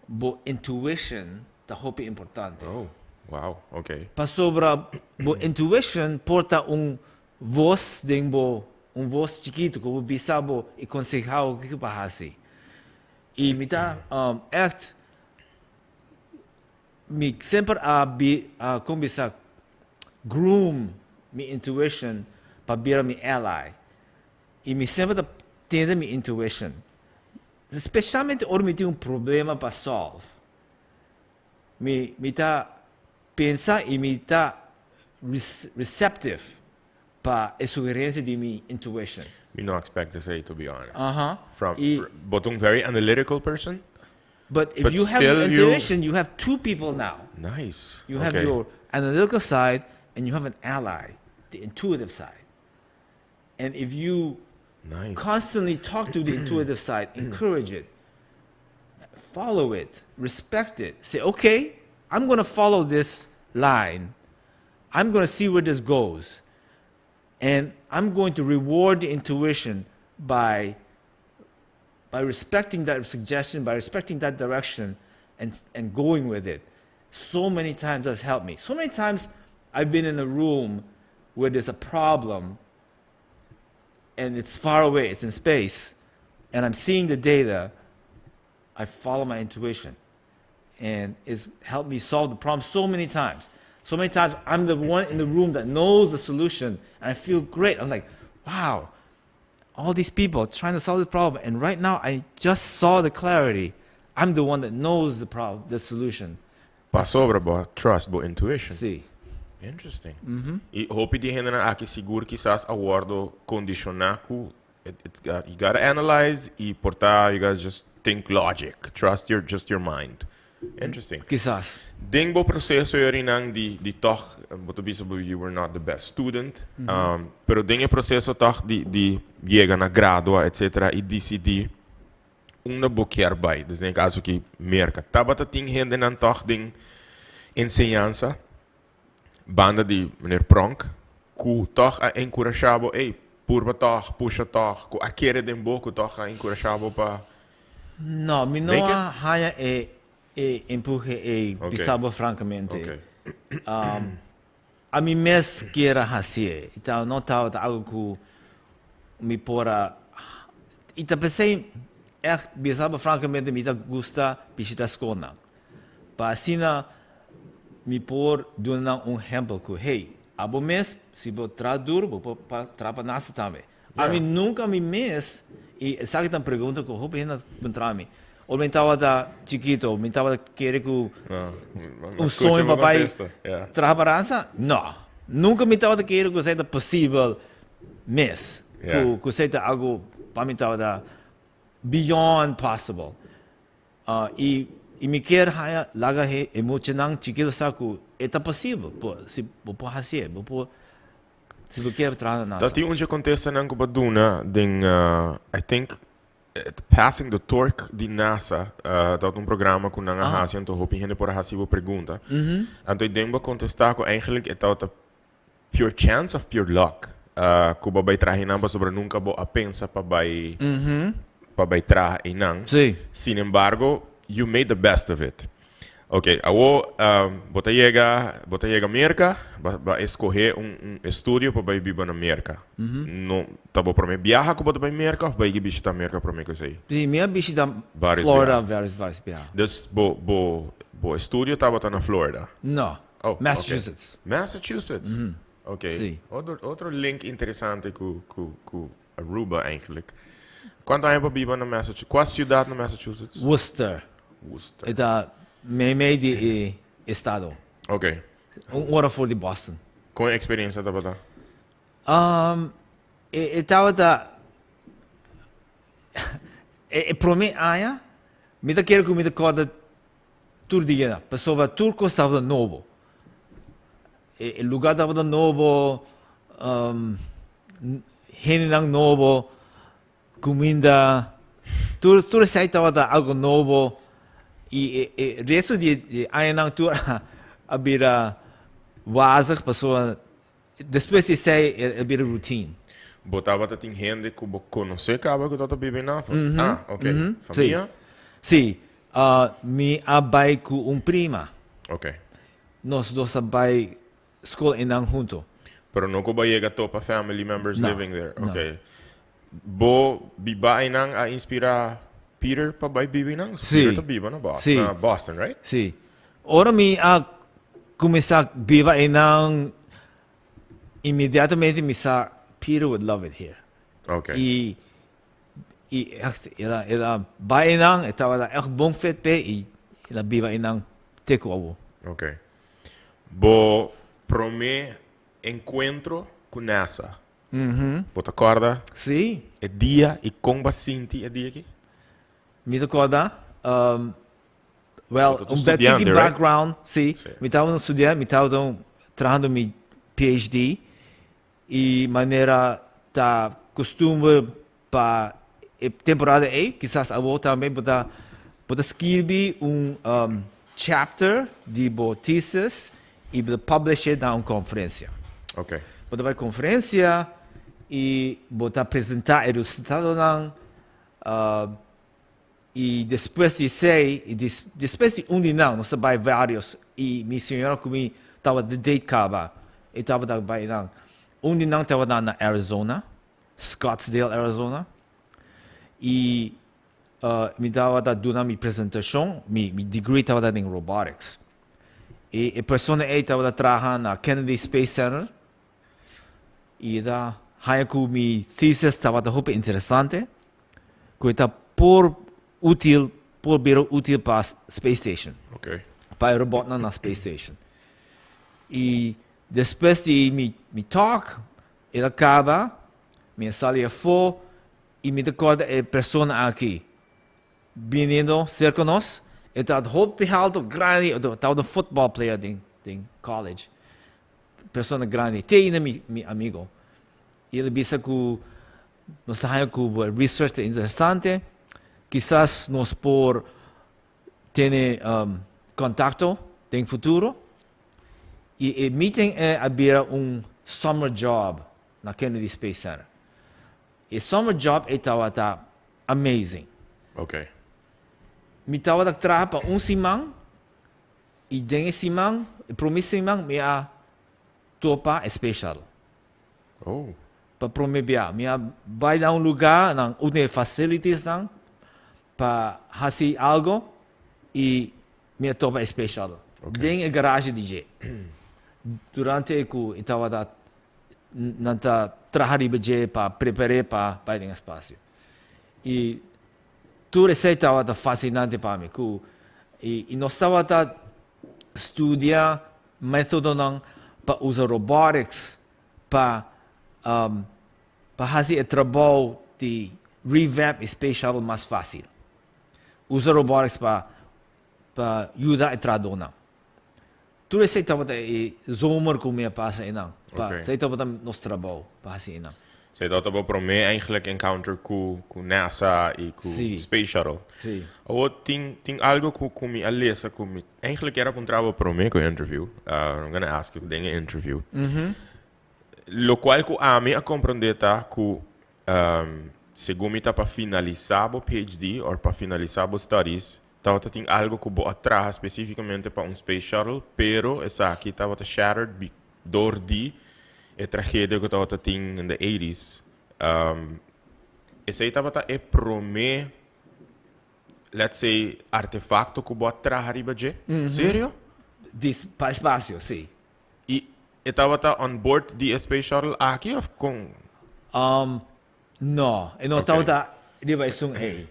bo intuition ta hopi importante. Oh, wow, ok. Pasobra bo intuition por ta un vos den bo, un vos chikitu ku bo bisa bo i konsehá bo kiko pa hasi. I mi ta ègt, mi semper a bi, a kon bisa, groom mi intuition pa bira mi ally. I mi semper ta tende mi intuition. Specialmente ora mi tin un problema pa solve. Mi mi ta pensa y mi ta receptive pa e sugerencia di mi intuition. Mi no expect esey to be honest. From, bo ta un very analytical person? But if But you have still your you- intuition, you have two people now. Nice. You have your analytical side and you have an ally, the intuitive side. And if you Nice. constantly talk to the intuitive side, encourage it, follow it, respect it. Say, okay, I'm going to follow this line. I'm going to see where this goes. And I'm going to reward the intuition by respecting that suggestion, by respecting that direction, and going with it. So many times that's helped me. So many times I've been in a room where there's a problem and it's far away, it's in space, and I'm seeing the data. I follow my intuition. And it's helped me solve the problem so many times. So many times I'm the one in the room that knows the solution, and I feel great. I'm like, wow, all these people trying to solve this problem, and right now I just saw the clarity. I'm the one that knows the problem, the solution. Pasobra bo trust bo intuition. Si. Interesting. I hopi di hende aki sigur kisas a wordo condiciona cu you gotta analyze y porta you gotta just think logic. Trust your just your mind. Interesting. Kisas. Den bo proceso einan di toch, bo ta bisa bo you were not the best student, pero den e proceso toch di yega na gradua, etc. y decidi unda bo kier bay. Dus den caso aki Merca. Tabata tin hende nan toch den enseñansa, banda di meneer Pronk, cu toch a encurasha bo, hey, purba toch, pusha toch, cu a kere den bo, cu toch a encurasha bo pa No, mi no Make it? a haya e empuhe e bisa bo francamente. Ami mes kier a haci. Anto no tabata algo cu mi por a. Y ta pensa echt bisa bo francamente mi ta gusta bishita scol. Pa asina mi por duna un ehempel cu, hey, abo mes si bo traha duro, bo por traha pa NASA tambe. Ami nunca mi mes y sabi tan pregunta cu hopi hende puntra mi. Ora mi tabata chikito, mi tabata kere cu No, un soño pa bay traha pa NASA? No. Nunca mi tabata kere cu esey ta posibel mes. Cu esey ta algo pa mi tabata beyond possible. Y mi kier haya laga e muchanan chikito sa cu e ta posibel. Po, si bo por haci, bo por si bo kier traha na NASA. Dat die onze contesta nan ko duna den I think Passing the Torch di NASA, dat un programa cu nan a haci anto hopi hende por a haci bo pregunta. Anto ik denk bo contesta cu eigenlijk e ta pure chance of pure luck. Cu bo bay traha einan pasobra nunca bo a pensa pa bay traha einan. Sin embargo, you made the best of it. Ok, awo bo ta yega America, bo a scohe un estudio pa bay biba na America. No, ta bo prome biaha cu bo ta bay America of bo a bishita America prome cu esey? Si, mi a bishita Varios Florida biaha. Varios biaha. Dus bo estudio tabata na Florida. No. Oh, Massachusetts. Okay. Massachusetts. Ok. Si. Otro link interesante cu Aruba eigenlijk. Cuanto aña bo a biba na Massachusetts? Cua ciudad na Massachusetts? Worcester. Worcester. E ta mei di estado. Un ora for di Boston. Con experiencia tabata? E tabata e prome aña, mi ta kere cu mi ta corda tur dia, pasobra tur cos tabata nobo. E lugar tabata nobo, hendenan nobo, cuminda, tur esey tabata algo nobo. Y e resto di añanan tur a bira wazig, pasobra despues di esey a bira routine. Bo tabata tin hende cu bo conoce caba cu tabata biba na? Ah, ok. Famia? Si. Mi a bay cu un prima. Nos dos a bay scol einan hunto. Pero no cu bo a yega topa family members No, living there. no. Ok. Bo biba einan a inspira Peter pa bay biba einan? So Si. Peter ta biba na Boston, Si. na Boston, right? Si. Ora mi a cuminsa biba einan, inmediatamente mi sa Peter would love it here. Y echt, el a bay einan, e tabata echt bon fit pe y el a biba einan te cu awo. Ok. Bo prome encuentro cu NASA. Bo ta corda Si. e dia y con bo a sinti e dia aki? Mi ta corda. Well, Bo ta un studiante, tiki right? background, si. Si. Mi tabata un studiante, mi tabata trahando mi PhD y manera ta costumber pa e temporada ey, kisas awo tambe bo ta skirbi un chapter di bo thesis y bo ta publish e na un conferencia. Bo ta bay conferencia y bo ta presenta e resultadonan y despues di esey, y despues di un di nan, nos ta bay varios y mi señora cu mi tabata di date caba, e tabata bay nan. Un di nan tabata na Arizona, Scottsdale, Arizona. Y mi tabata duna mi presentacion, mi degree tabata den robotics. Y e persona ey tabata traha na Kennedy Space Center. Y e ta haya cu mi thesis tabata hopi interesante, cu e ta por util, por bira util pa Space Station. Pa e robotnan na Space Station. Y despues di mi talk, el a caba, mi a sali afo y mi ta corda e persona aki biniendo cerca nos. E tabata hopi alto, grandi, e tabata un football player den college. Persona grandi, te ainda mi amigo. Y el a bisa cu nos ta haya cu bo research ta interesante, kisas nos por tene contacto den futuro. Y e meeting e a bira un summer job na Kennedy Space Center. E summer job e tabata amazing. Mi tabata traha pa un siman y den e siman, e prome siman mi a topa e Space Shuttle. Pa prome bia. Mi a bai na un lugar, na un di e facilities nan, pa haci algo y mi a topa e Space Shuttle. Den e garage di dje. Durante cu e tabata, nan ta traha riba dje pa prepare pa bai den espacio. Y tur esey tabata fascinante pa mi. Cu, y nos tabata studia metodonan pa usa robotics pa haci e trabou di revamp e Space Shuttle mas facil. Usa robotics pa yuda e trahadornan. Tur esey tabata e zomer cu mi a pasa einan. Pa esey tabata nos trabou pa haci einan. Esey tabata bo prome eigenlijk encounter cu NASA y cu Space Shuttle. Si. Awor tin algo cu mi a lesa cu mi eigenlijk kier a puntra bo prome cu e interview. I'm gonna ask you den e interview. Locual cu ami a comprende ta cu segun mi ta pa finalisa bo PhD or pa finalisa bo studies, tabata tin algo cu bo a traha specificamente pa un space shuttle, pero esaki tabata shattered door di e tragedia cu tabata tin in the eighties. Esey tabata e prome, let's say, artefacto cu bo a traha riba dje? Serio? Di pa espacio, si. Y e tabata on board di e space shuttle aki of con? No, e no tabata riba esun ey.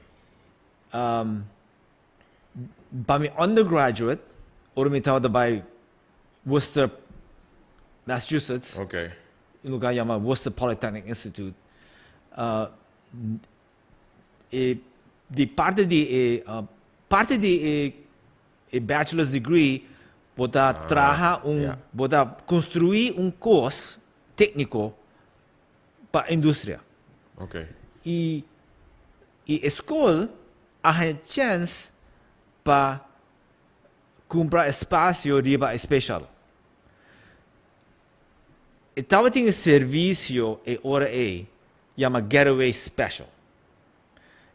Pa mi undergraduate, ora mi tabata bay Worcester, Massachusetts, un lugar yama Worcester Polytechnic Institute, e di parti di e parti di e e bachelor's degree bo ta traha un bo ta construi un cos tecnico pa industria. Y y e school a haña chance pa cumpra espacio riba e space shuttle. E tabatin e servicio e ora ey yama Getaway Special.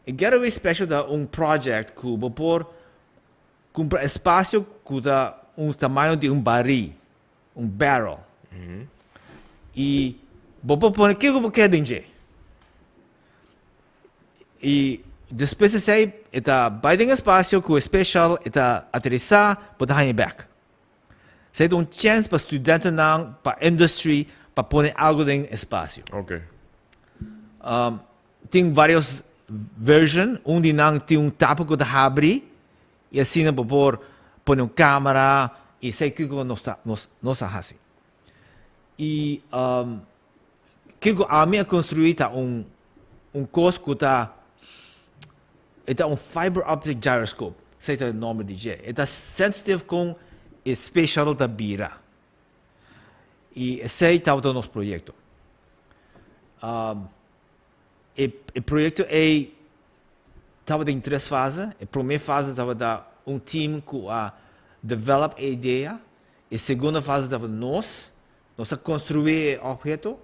E Getaway Special ta un project cu bo por cumpra espacio cu ta un tamaño di un barí, un barrel. Y bo por pone kico bo kier den dje. Y despues di esey e ta bay den espacio cu e Space Shuttle, e ta aterisa, bo ta haña bek. Esey ta un chance pa studentenan, pa industry, pa pone algo den espacio. Tin varios version, un di nan tin un tapa cu ta habri y asina bo por pone un camera y esey kico nos ta, nos, nos a haci. Y kico ami a construi ta un cos cu ta, e ta un fiber optic gyroscope. Esey ta e nomber di dje. E ta sensitive con e space shuttle ta bira. Y esey tabata nos proyecto. Um, e, e proyecto ey tabata den tres fase. E prome fase tabata un team cu a develop e idea. E segundo fase tabata nos. Nos a construi e obheto.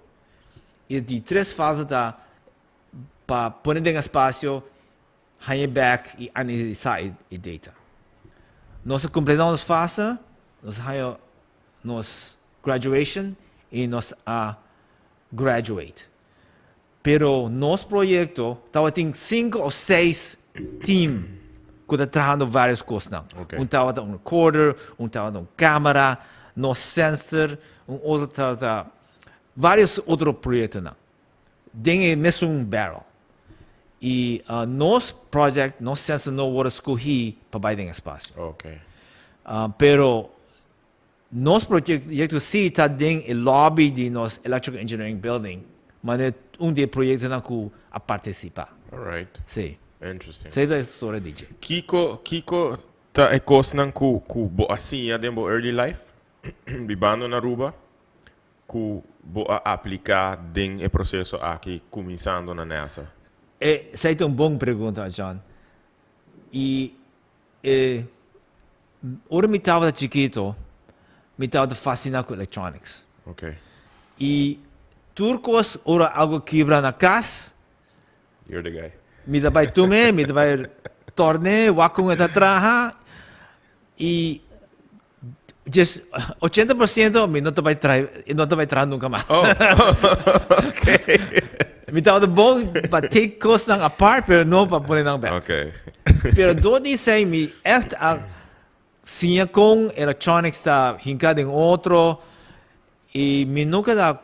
Y di tres fase ta pa pone den espacio, haña bek y analisa e data. Nos a completa nos fase, nos a haña nos graduation y nos a graduate. Pero nos proyecto tabatin cinco of seis team cu ta trahando varios cosnan. Un tabata un recorder, un tabata un camera, nos sensor, un otro tabata varios otro proyectonan den e mesun barrel. Y nos project, nos sensor no worde scogi pa bay den espacio. Pero nos proyecto si ta den e lobby di nos Electrical Engineering Building, manera un di e proyectonan cu a participa. Si. Interesting. Esey ta e storia di dje. Kico ta e cosnan cu bo a siña den bo early life, bibando na Aruba, cu bo a aplica den e proceso aki cuminsando na NASA? Esey ta un bon pregunta, John. Y e ora mi tabata chikito, mi tabata fascina cu electronics. Y tur cos ora algo kibra na cas, You're the guy. Mi ta bay tum'e, mi ta bay torn'e, wak con e ta traha. Y just 80% mi no ta bay traha, no ta bay traha nunca mas. Oh, okay. Mi tabata bon pa take cosnan apart, pero no pa pone nan back. Pero door di esey mi echt a siña con electronics ta hinca den otro y mi nunca ta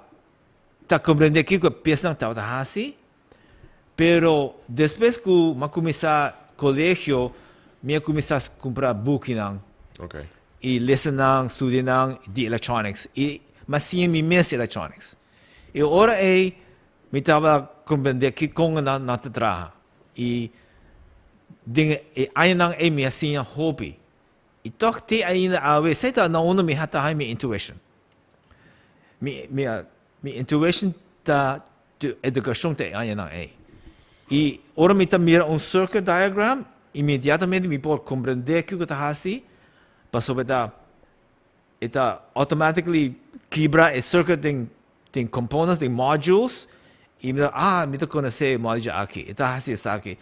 ta comprende kico e piesnan tabata haci, pero despues cu mi a cuminsa colegio mi a cuminsa cumpra bukinan y lesa nan, studia nan di electronics y mi a siña mi mes electronics. Y ora ey mi tabata comprende kico nan ta traha y den e añanan ey mi a siña hopi y toch te ainda awe esey ta na unda mi ta haña mi intuition. Mi, mi, mi intuition ta di educacion ta e añanan ey. Y ora mi ta mira un circuit diagram, inmediatamente mi por comprende kico ta haci, pasobra e ta, e ta automatically kibra e circuit den, den components, den modules, y mi ta, ah, mi ta conoce e module aki, e ta haci esaki.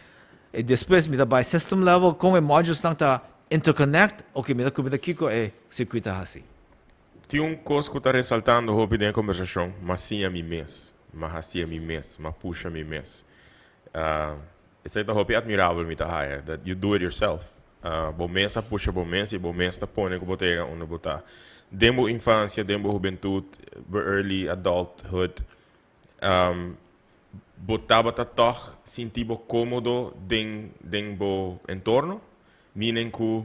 Y despues mi ta bay system level, con e modulesnan ta interconnect, ok, mi ta comprende kico e circuit ta haci. Tin un kos ku ta resaltando hopi den e kombersashon, M'a siña mi mes, m'a hasié mi mes, m'a pusha mi mes. Esei ta hopi admirabel mi ta haya, that you do it yourself. Bo mes a pusha bo mes i bo mes ta pone ku bo ta yega unda bo ta. Den bo infansia, den bo hubentut, bo early adulthood, bo tabata tòg sinti bo kómodo den den bo entorno? Meaning ku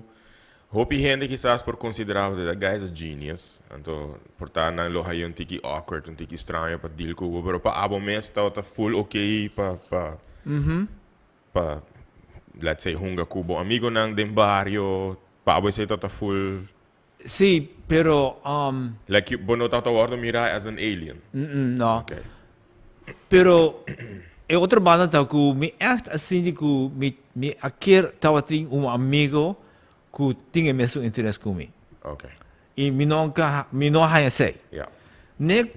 hopi hende kisas por konsiderá bo that guy is a genius, anto por ta nan lo haña un tiki awkward, un tiki straño pa deal ku bo, pero pa abo mes tabata full okay pa pa pa let's say hunga ku bo amigonan den bario, pa abo esei tabata full. Sí, pero. Like bo no tabata wòrdu mirá as an alien? No. Okay. Pero e otro banda ta ku mi ègt a sinti ku mi mi a kier tabatin un amigo ku tin e mesun interes ku mi. Okay. I mi no ka mi no a haña esei. Ja. Ne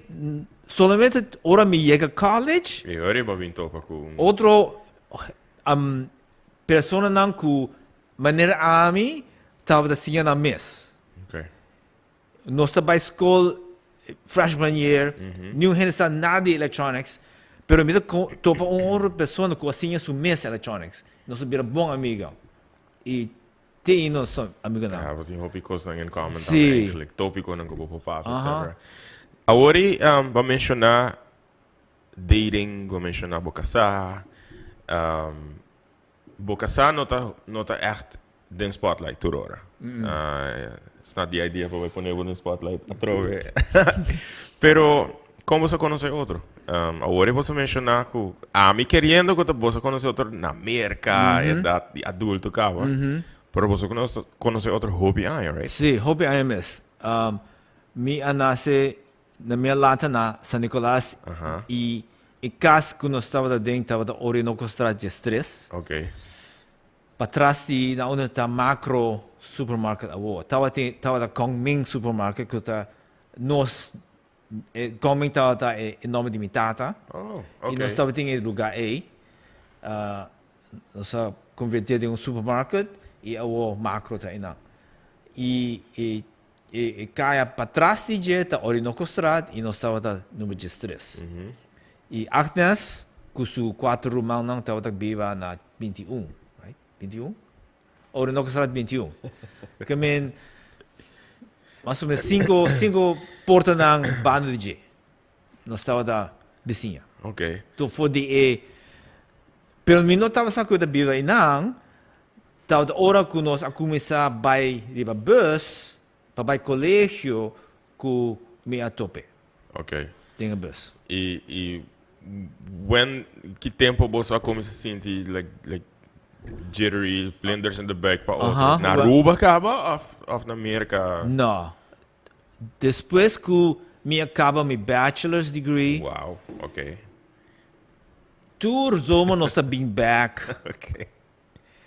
solamente ora mi yega college. I ora bo a bin topa ku un. Otro personanan ku Manera ami tabata siña nan mes. Nos ta bai skol freshman year, niun hende sa nada di electronics, pero mi ta topa un otro persona ku a siña su mes electronics. Nos a bira bon amiga. I te ainda nos ta amigonan. Ja, bo tin hopi kosnan in common tambe eigenlijk. Topiconan ku bo por papia, etcetera. Awor bo a menshoná dating, bo a menshoná bo kasá. Bo kasá no ta no ta ègt den spotlight tur ora. It's not the idea pa bo pone bo den spotlight atrobe. Pero kon boso a konosé otro? Awor e boso a menshoná ku ami keriendo ku ta boso a konosé otro na Merka, edat di adulto kaba. Pero boso conoce otro hopi aña, right? Si, hopi aña mes. Mi a nace na mi a lanta na San Nicolas y e cas cu nos tabata den tabata Orinocostraat 13. Patras di na unda ta Makro Supermarket awor. Tabatin tabata Kong Ming Supermarket cu ta nos e Kong Ming tabata e nomber di mi tata. Oh, ok. Y nos tabatin e lugar ey. Nos a converti den un supermarket y awor Makro ta eynan. Y e e caya patras di dje ta Orinocostraat y nos tabata number 13. Y Agnes cu su cuatro rumannan tabata biba na 21, right? 21? Orinocostraat 21. Ke men mas o menos cinco portanan banda di dje. Nos tabata bisiña. To for di e, pero mi no tabata sa cu e ta biba einan, tabata ora cu nos a cuminsa bay riba bus pa bay colegio cu mi a tope. Den e bus. Y when, ki tempo boso a cuminsa sinti like jittery, vlinders in the buik pa otro? Na Aruba caba of na Merca? No. Despues cu mi a caba mi bachelor's degree. Wow, ok. Tur zomer nos ta bin back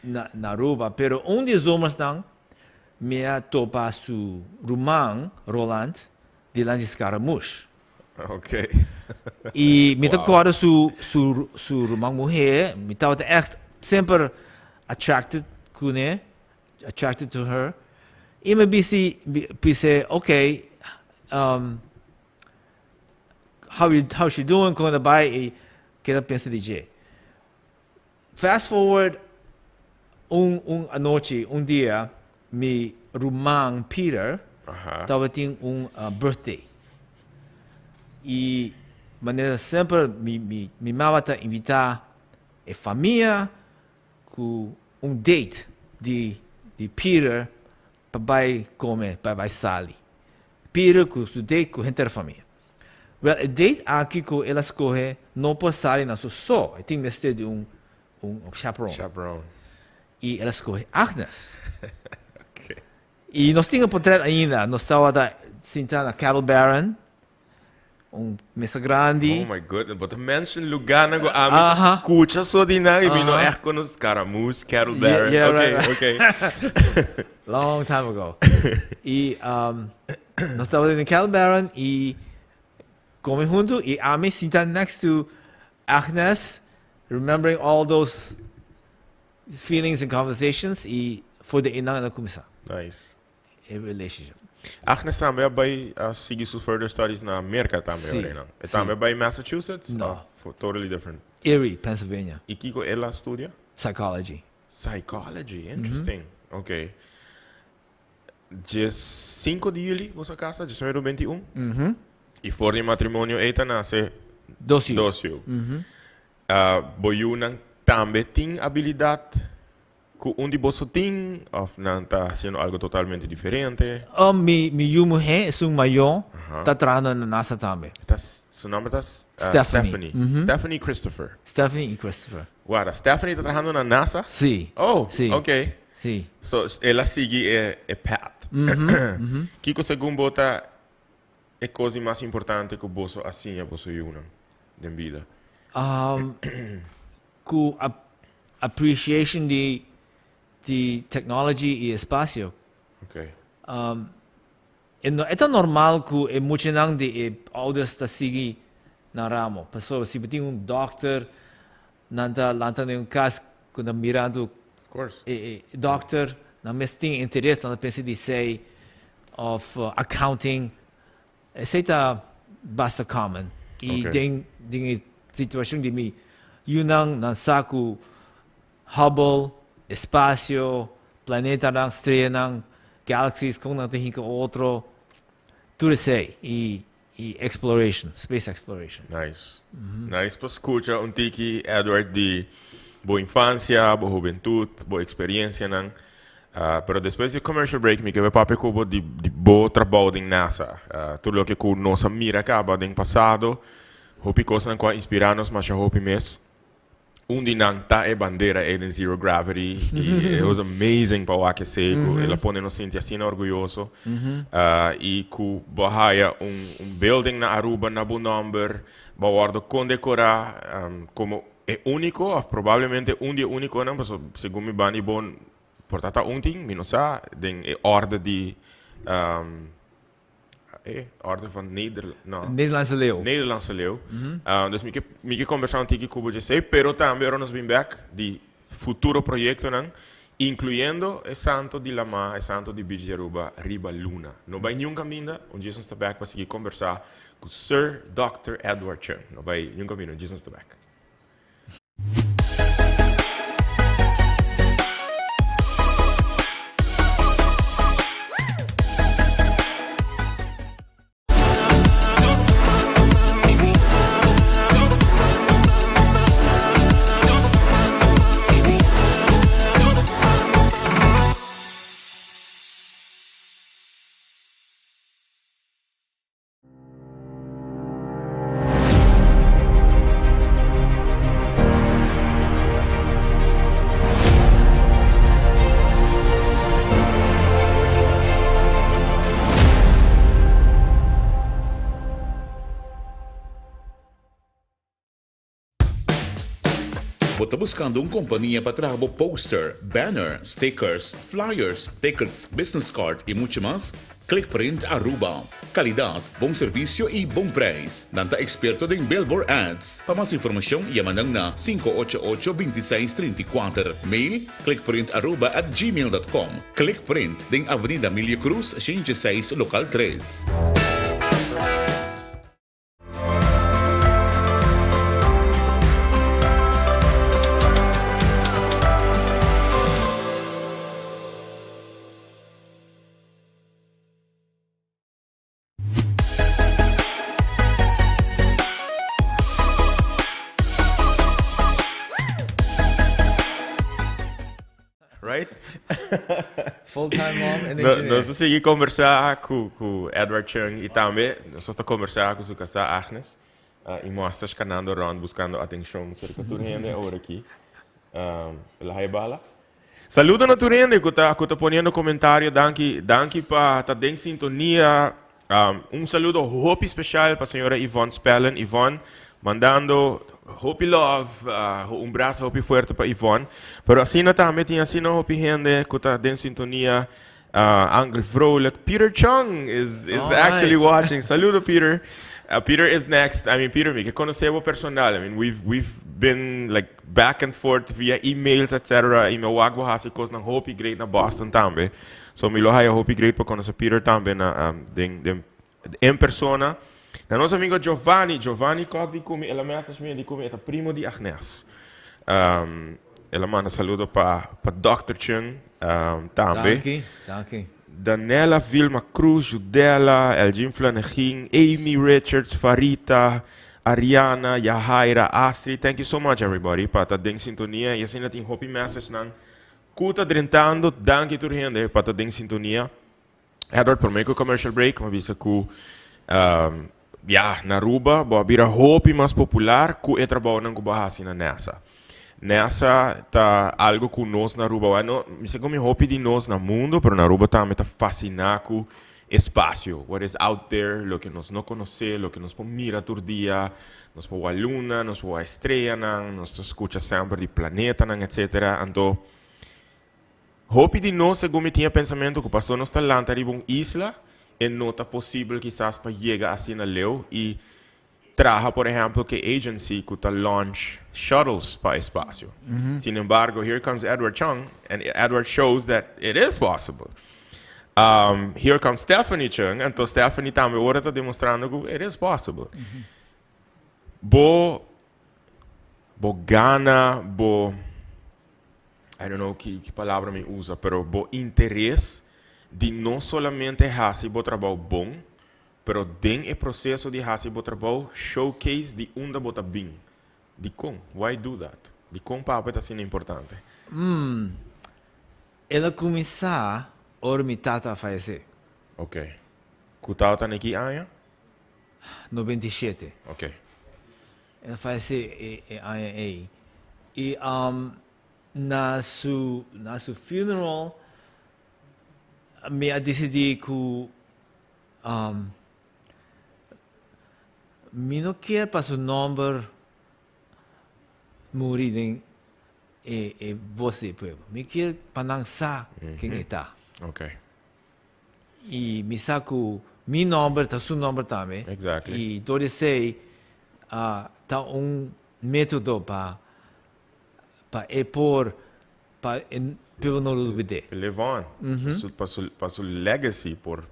na Aruba, pero un di e zomersnan mi a topa su ruman Roland dilanti Scaramouche. Ok. Y mi ta corda su ruman muher, mi tabata echt semper attracted cune, attracted to her. Y mi bisi, bis'e, ok, how she doing, con ta bay, y keda pensa di dje. Fast forward un anochi, un dia, mi ruman Peter tabatin un birthday. Y manera semper mi mama ta invita e famia cu un date di Peter pa bay come, pa bay sali. Peter cu su date cu henter famia. Wel, e date aki cu el a scoge no por sali na su so. E tin mester di un chaperone. Chaperone. Y el a scoge Agnes. Y nos tin e portret ainda. Nos tabata sinta na Cattle Baron, un mesa grandi. Oh my goodness, bo ta mention lugarnan cu ami ta scucha so di nan y mi no echt conoce. Scaramouche, Cattle Baron. Yeah, Ok, right. ok. Long time ago. Y nos tabata den Cattle Baron y come hunto y ami sinta next to Agnes, remembering all those feelings and conversations y for di einan el a cuminsa. Nice. E relationship. Agnes tambe a bay a sigui su further studies na Merca tambe, Si, ora einan. E si. tambe a bay Massachusetts? No. Of totally different? Erie, Pennsylvania. Y kico el a studia? Psychology. Psychology, interesting. Ok. 15 di juli boso a casa, 1921? Y for di matrimonio ey ta nace Dos yu. Dos yu. Bo yunan tambe tin habilidad cu un di boso tin of nan ta haciendo algo totalmente diferente? Mi yu muhe, esun mayor, ta trahando na NASA tambe. Ta, su nomber ta Stephanie. Stephanie. Stephanie Christopher. Stephanie y Christopher. Guarda, Stephanie ta trahando na NASA? Si. Oh, Si. ok. Si. So, el a sigui e path. Kico segun bo ta e cos di mas importante cu boso a siña boso yunan den bida? Cu appreciation di technology y espacio. E no, e ta normal cu e muchanan di e ouders ta sigui nan ramo. Pasobra si bo tin un dokter, nan ta lanta den un cas cu nan mirando Of course. e dokter, nan mes tin interes, nan ta pensa di esey of accounting. Esey ta basta common. Y den e situacion di mi yunan, nan sa cu Hubble, espacio, planetanan, streanan, galaxies, con nan ta hinca otro, tur esey y exploration, space exploration. Nice. Nice pa scucha un tiki, Edward, di bo infancia, bo hubentud, bo experiencianan. Pero despues di commercial break mi ke bai papia ku bo di bo trabou den NASA. Tur loke ku nos a mira kaba den pasado, hopi kosnan ku a inspira nos masha hopi mes. Un di nan ta e bandera ei den Zero Gravity y it was amazing pa wak esey cu el a pone nos sinti asina orguyoso y cu bo a haya un un building na Aruba na bo nomber, bo a wordo condecora como e unico of probablemente un di e uniconan pasobra segun mi banda y bo por ta ta un tin mi no sa den e orde di E Orde van Nederland, no. Nederlandse Leeuw. Nederlandse Leeuw. Dus mi ke, mi ke kombersá un tiki ku bo djesei, pero tambe ora nos bin bèk di futuro proyektonan, inkluyendo e Santo di Lamá, e Santo di Beach di Aruba riba luna. No bai niun kaminda, un djes nos ta bèk pa sigui kombersá ku Sir Dòkter Edward Cheung. No bai niun kaminda, un djes nos ta bèk. Bo ta buskando un kompania pa traha bo poster, banner, stickers, flyers, tickets, business card i muchu mas? Clickprint Aruba. Calidad, bon servicio y bon prijs. Nan ta experto den billboard ads. Pa mas informacion yama nan na 588 26 34. Mail, clickprintaruba at gmail dot com. Clickprint, den Avenida Emilio Cruz, 106, local 3. Right? Full time mom and engineer. Nos ta sigui conversa cu cu Edward Cheung y tambe nos ta conversa cu su casa Agnes. Y mos ta scanando rond buscando atencion cerca tur hende awor aki. El a haya bala. Saludo na tur hende cu ta cu ta poniendo comentario. Danki danki pa ta den sintonia. Un saludo hopi special pa señora Yvonne Spellen. Yvonne mandando hopi love, un brasa hopi fuerte pa Yvonne. Pero asina tambe tin asina hopi hende cu ta den sintonia. Angel Vrolijk, Peter Chung is is actually watching. Saludo Peter. Peter is next. I mean Peter, mi ke conoce bo personal. I mean we've we've been like back and forth via emails etc. Y mi a wak bo haci cosnan hopi great na Boston tambe. So mi lo haya hopi great pa conoce Peter tambe na um, den, den, en persona. Na nos amigo Giovanni, Giovanni Kok di kumi, el a message mi di kumi, e ta primo di Agnes. Um, el a manda saludo pa, pa Dr. Chung um, tambe. Danki, danki. Danella Vilma Cruz, Judela, Elgin Flanegin, Amy Richards, Farita, Ariana, Yahaira, Astrid. Thank you so much everybody pa ta den sintonia. Y asina tin hopi message nan ku ta drentando. Danki tur hende pa ta den sintonia. Edward, prome ku commercial break, mi a bisa ku um, ya, na Aruba bo a bira hopi mas popular ku e trabounan ku bo a hasi na NASA. NASA ta algo ku nos na Aruba, bueno, mi sa ku mi hopi di nos na mundo, pero na Aruba tambe ta fasciná ku espacio, what is out there, loke nos no conoce, loke nos por mira tur dia, nos por wak luna, nos por wak estreanan, nos ta scucha semper di planetanan, etcetera. Anto, Hopi di nos segun mi tin e pensamentu ku paso nos ta lanta riba un isla e no ta posibel kisas pa yega asina leu i traha por ehèmpel ku e agency ku ta launch shuttles pa espasio. Sin embargo here comes Edward Chung and Edward shows that it is possible. Here comes Stephanie Chung anto Stephanie tambe ora ta demostrando ku it is possible. Bo bo gana bo I don't know ki ki palabra mi usa, pero bo interes di no solamente hasi bo trabou bon, pero den e proceso di hasi bo trabou showcase di unda bo ta bin. Dikon? Why do that? Dikon pa bo e ta asina importante? Mm. El a kuminsá ora mi tata a fayesé. Ok. Ku tabata na ki aña? 97. Ok. El a fayesé e aña ei. Y na su na su funeral mi a dicidi cu mi no kier pa su nomber muri den e e voz di e pueblo. Mi kier pa nan sa ken e ta. Y mi sa cu mi nomber ta su nomber tambe. Y door di esey ta un metodo pa pa e por pa e pueblo no lubid'é. Pa live on. Pa su pa su legacy por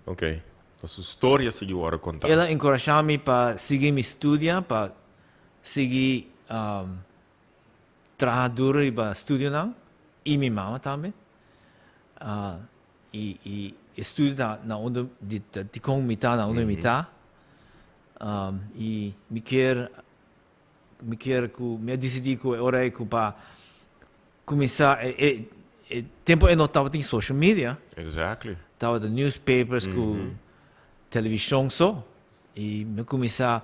ok pa su storia sigui wòrdu kontá. El a enkurashá mi pa sigui mi studia pa sigui traha duro riba studionan i mi mama tambe. I i e studio ta na unda di dikon mi ta na unda mi ta. I mi kier mi kier ku mi a disidí ku e ora ei ku pa kuminsá e e e tempu ei no tabatin social media. Exactly. Tabata newspapers ku televishon so. I mi a kuminsá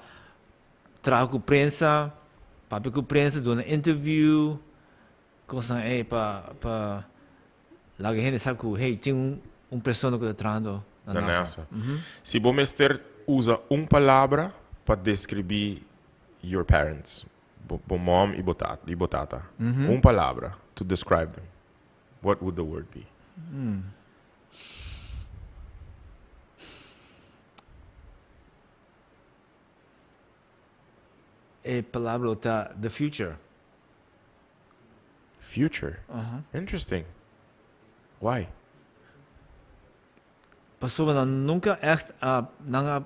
traha ku prensa, papia ku prensa, duna interview, kosnan ei pa pa laga hende sa ku hey tin un un persona ku ta trahando na Na NASA. NASA. Si bo mester usa un palabra pa deskribí your parents, bo bo mom i bo tata i bo tata, un palabra to describe them, what would the word be? E palabra lo ta the future. Future? Interesting. Why? Pasobra nan nunca echt a, nan a,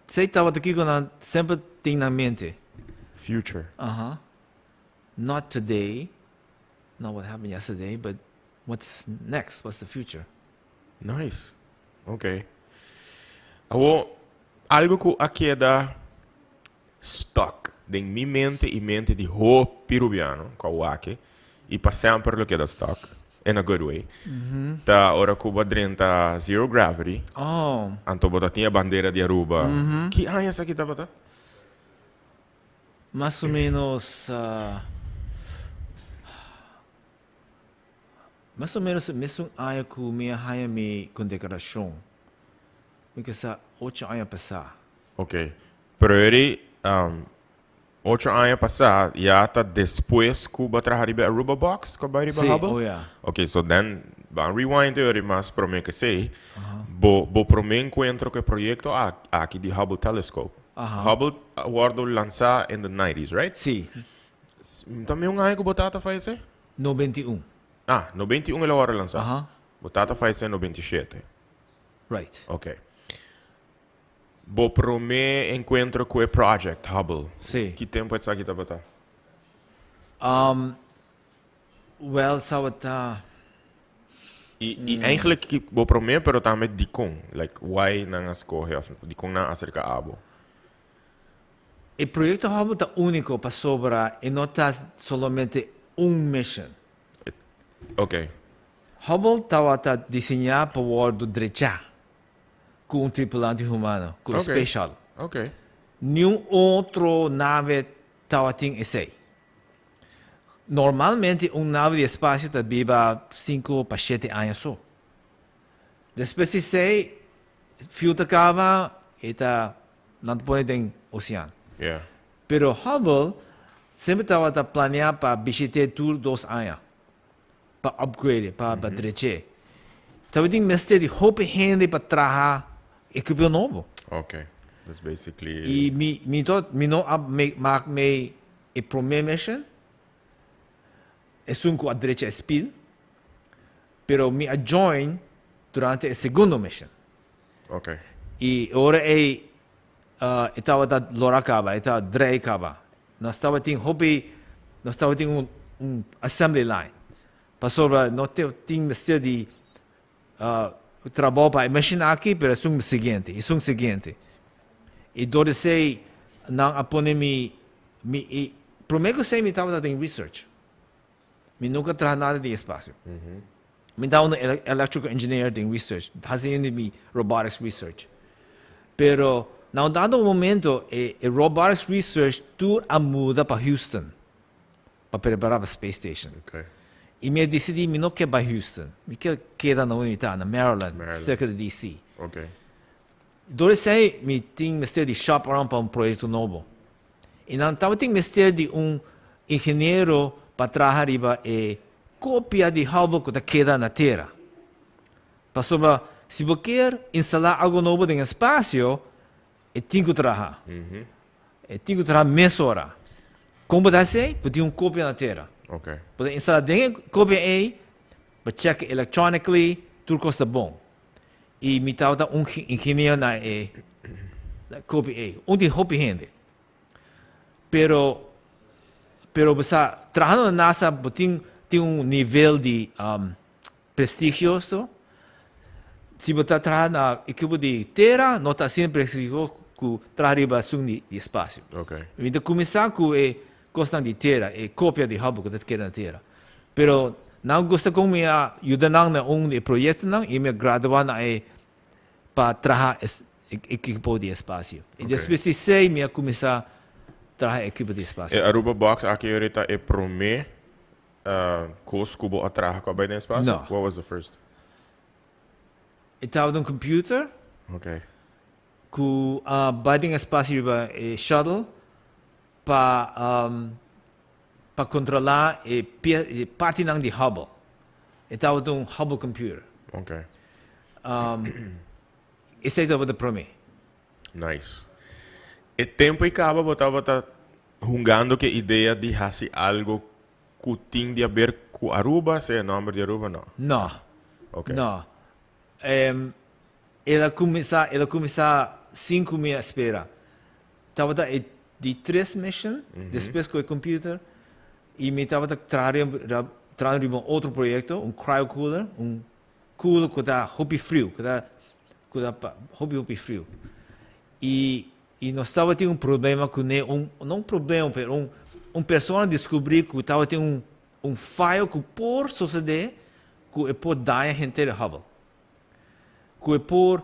esey tabata kico nan semper tin na mente. Future. Aha. Not today, not what happened yesterday, but what's next, what's the future. Nice. Ok. Awor, algo cu a keda stuck den mi mente y mente di hopi Rubiano cu a wak y pa semper lo keda stuck, in a good way, ta ora cu bo a drenta Zero Gravity, anto bo ta tin e bandera di Aruba. Ki aña esaki tabata? Mas o menos Mas o menos e mesun aña ku mi a haña mi kondekorashon. Mi ke sa ocho aña pasá. Ok. Pero eri ocho aña pasá ya ta despues ku bo a traha riba e Aruba Box ku a bai riba Sí, Hubble? oh ya. Ok, so then ban rewind eri mas promé ke esei. Bo bo promé enkuentro ku e proyekto aki di Hubble Telescope. Hubble a wòrdu lansá in the nineties, right? Sí. Ta mi un aña ku bo tata fayesé? 91. Ah, 91 el a wòrdu lansá. Aha. Bo tata fayesé en 97. Right. Ok. Bo promé enkuentro ku e project Hubble. Sí. Ki tempu esaki tabata? Um, wel, tabata. I, i eigenlijk ki bo promé, pero tambe dikon. Like, why nan a skohe of dikon nan a aserka abo? E proyecto Hubble ta unico pasobra e no ta solamente un mission. Ok. Hubble tawata diseña pa wordo drecha cu un tripulante humano, cu e space shuttle. Ok. Niun otro nave tawatin esey. Normalmente un nave di espacio ta biba cinco pa shete aña so. Despues di esey, fuel ta caba, e ta Nan ta pone den ocean. Yeah. Pero Hubble semper tabata planea pa bishit'é tur dos aña, pa upgrade, pa pa drech'é. Tabatin mester di hopi hende pa traha ekipo nobo. Okay. That's basically. I mi mi to mi no a make mak mei e prome mission, esun ku a drecha e spil, pero mi a join durante e segundo mission. Okay. I ora ei e tabata lora kaba, e ta drei kaba. Nos tabatin hopi, nos tabatin un un assembly line. Pasobra no tin mester di trabou pa e machine aki, pero esun siguiente, esun siguiente. I dor di esei nan a pone mi, mi i prome ku esei mi tabata den research. Mi nunca traha nada den espacio. Mi ta un electrical engineer den research, haciendo mi robotics research. Pero na un dado momento e, e robotics research tur a muda pa Houston. Pa prepara pa Space Station. Ok. Y mi a dicidi mi no kier bay Houston. Mi kier keda na unda mi ta, na Maryland, Maryland. Cerca di DC. Ok. Door esey mi tin mester di shop around pa un proyecto nobo. Y nan tabatin mester di un ingeniero pa traha riba e copia di Hubble cu ta keda na tera. Pasobra si bo kier instala algo nobo den espacio, e tin cu traha. E tin cu traha mesora. Con bo ta haci esey? Bo tin un copia na tera. Ok. Bo ta instala den e copia ey, bo check electronically, tur cos ta bon. Y mi tabata un ingeniero na e copia ey. Un tin hopi hende. Pero bo sa, trahando na NASA, bo tin un nivel di prestigioso. Si bo ta traha na ekipo di tera, no ta asina prestigioso ku traha riba asun di espasio. Ok. Mi ta kuminsá ku e kosnan di tera, e kopia di Hubble ku ta keda na tera. Pero nan gusta kon mi a yuda nan na un di e proyektonan i mi a graduá na e pa traha ekipo di espasio. I despues di esei mi a kuminsá traha ekipo di espasio. E Aruba Box aki ahorita e promé kos ku bo a traha ku a bai den espasio? No. What was the first? E tabata un computer. Ok. Ku a bai den espasio riba e shuttle pa kontrolá e e partinan di Hubble. E tabata un Hubble computer. Ok. Esei tabata promé. Nice. E tempo ei kaba bo tabata hungando ku e idea di hasi algo ku tin di haber ku Aruba, sea e nomber di Aruba, no? No. Ok. No. El a kuminsá, el a kuminsá sin ku mi a spera. Tabata e di tres mission, despues ku e computer, i mi tabata traha riba, trahando riba un otro proyekto, un cryocooler, un cooler ku ta hopi friu, ku ta pa hopi hopi friu. I nos tabatin un problema kuné, un, no un problema, pero un persona deskubrí ku tabatin un fayo ku por sosodé ku e por daña henter e Hubble. Ku e por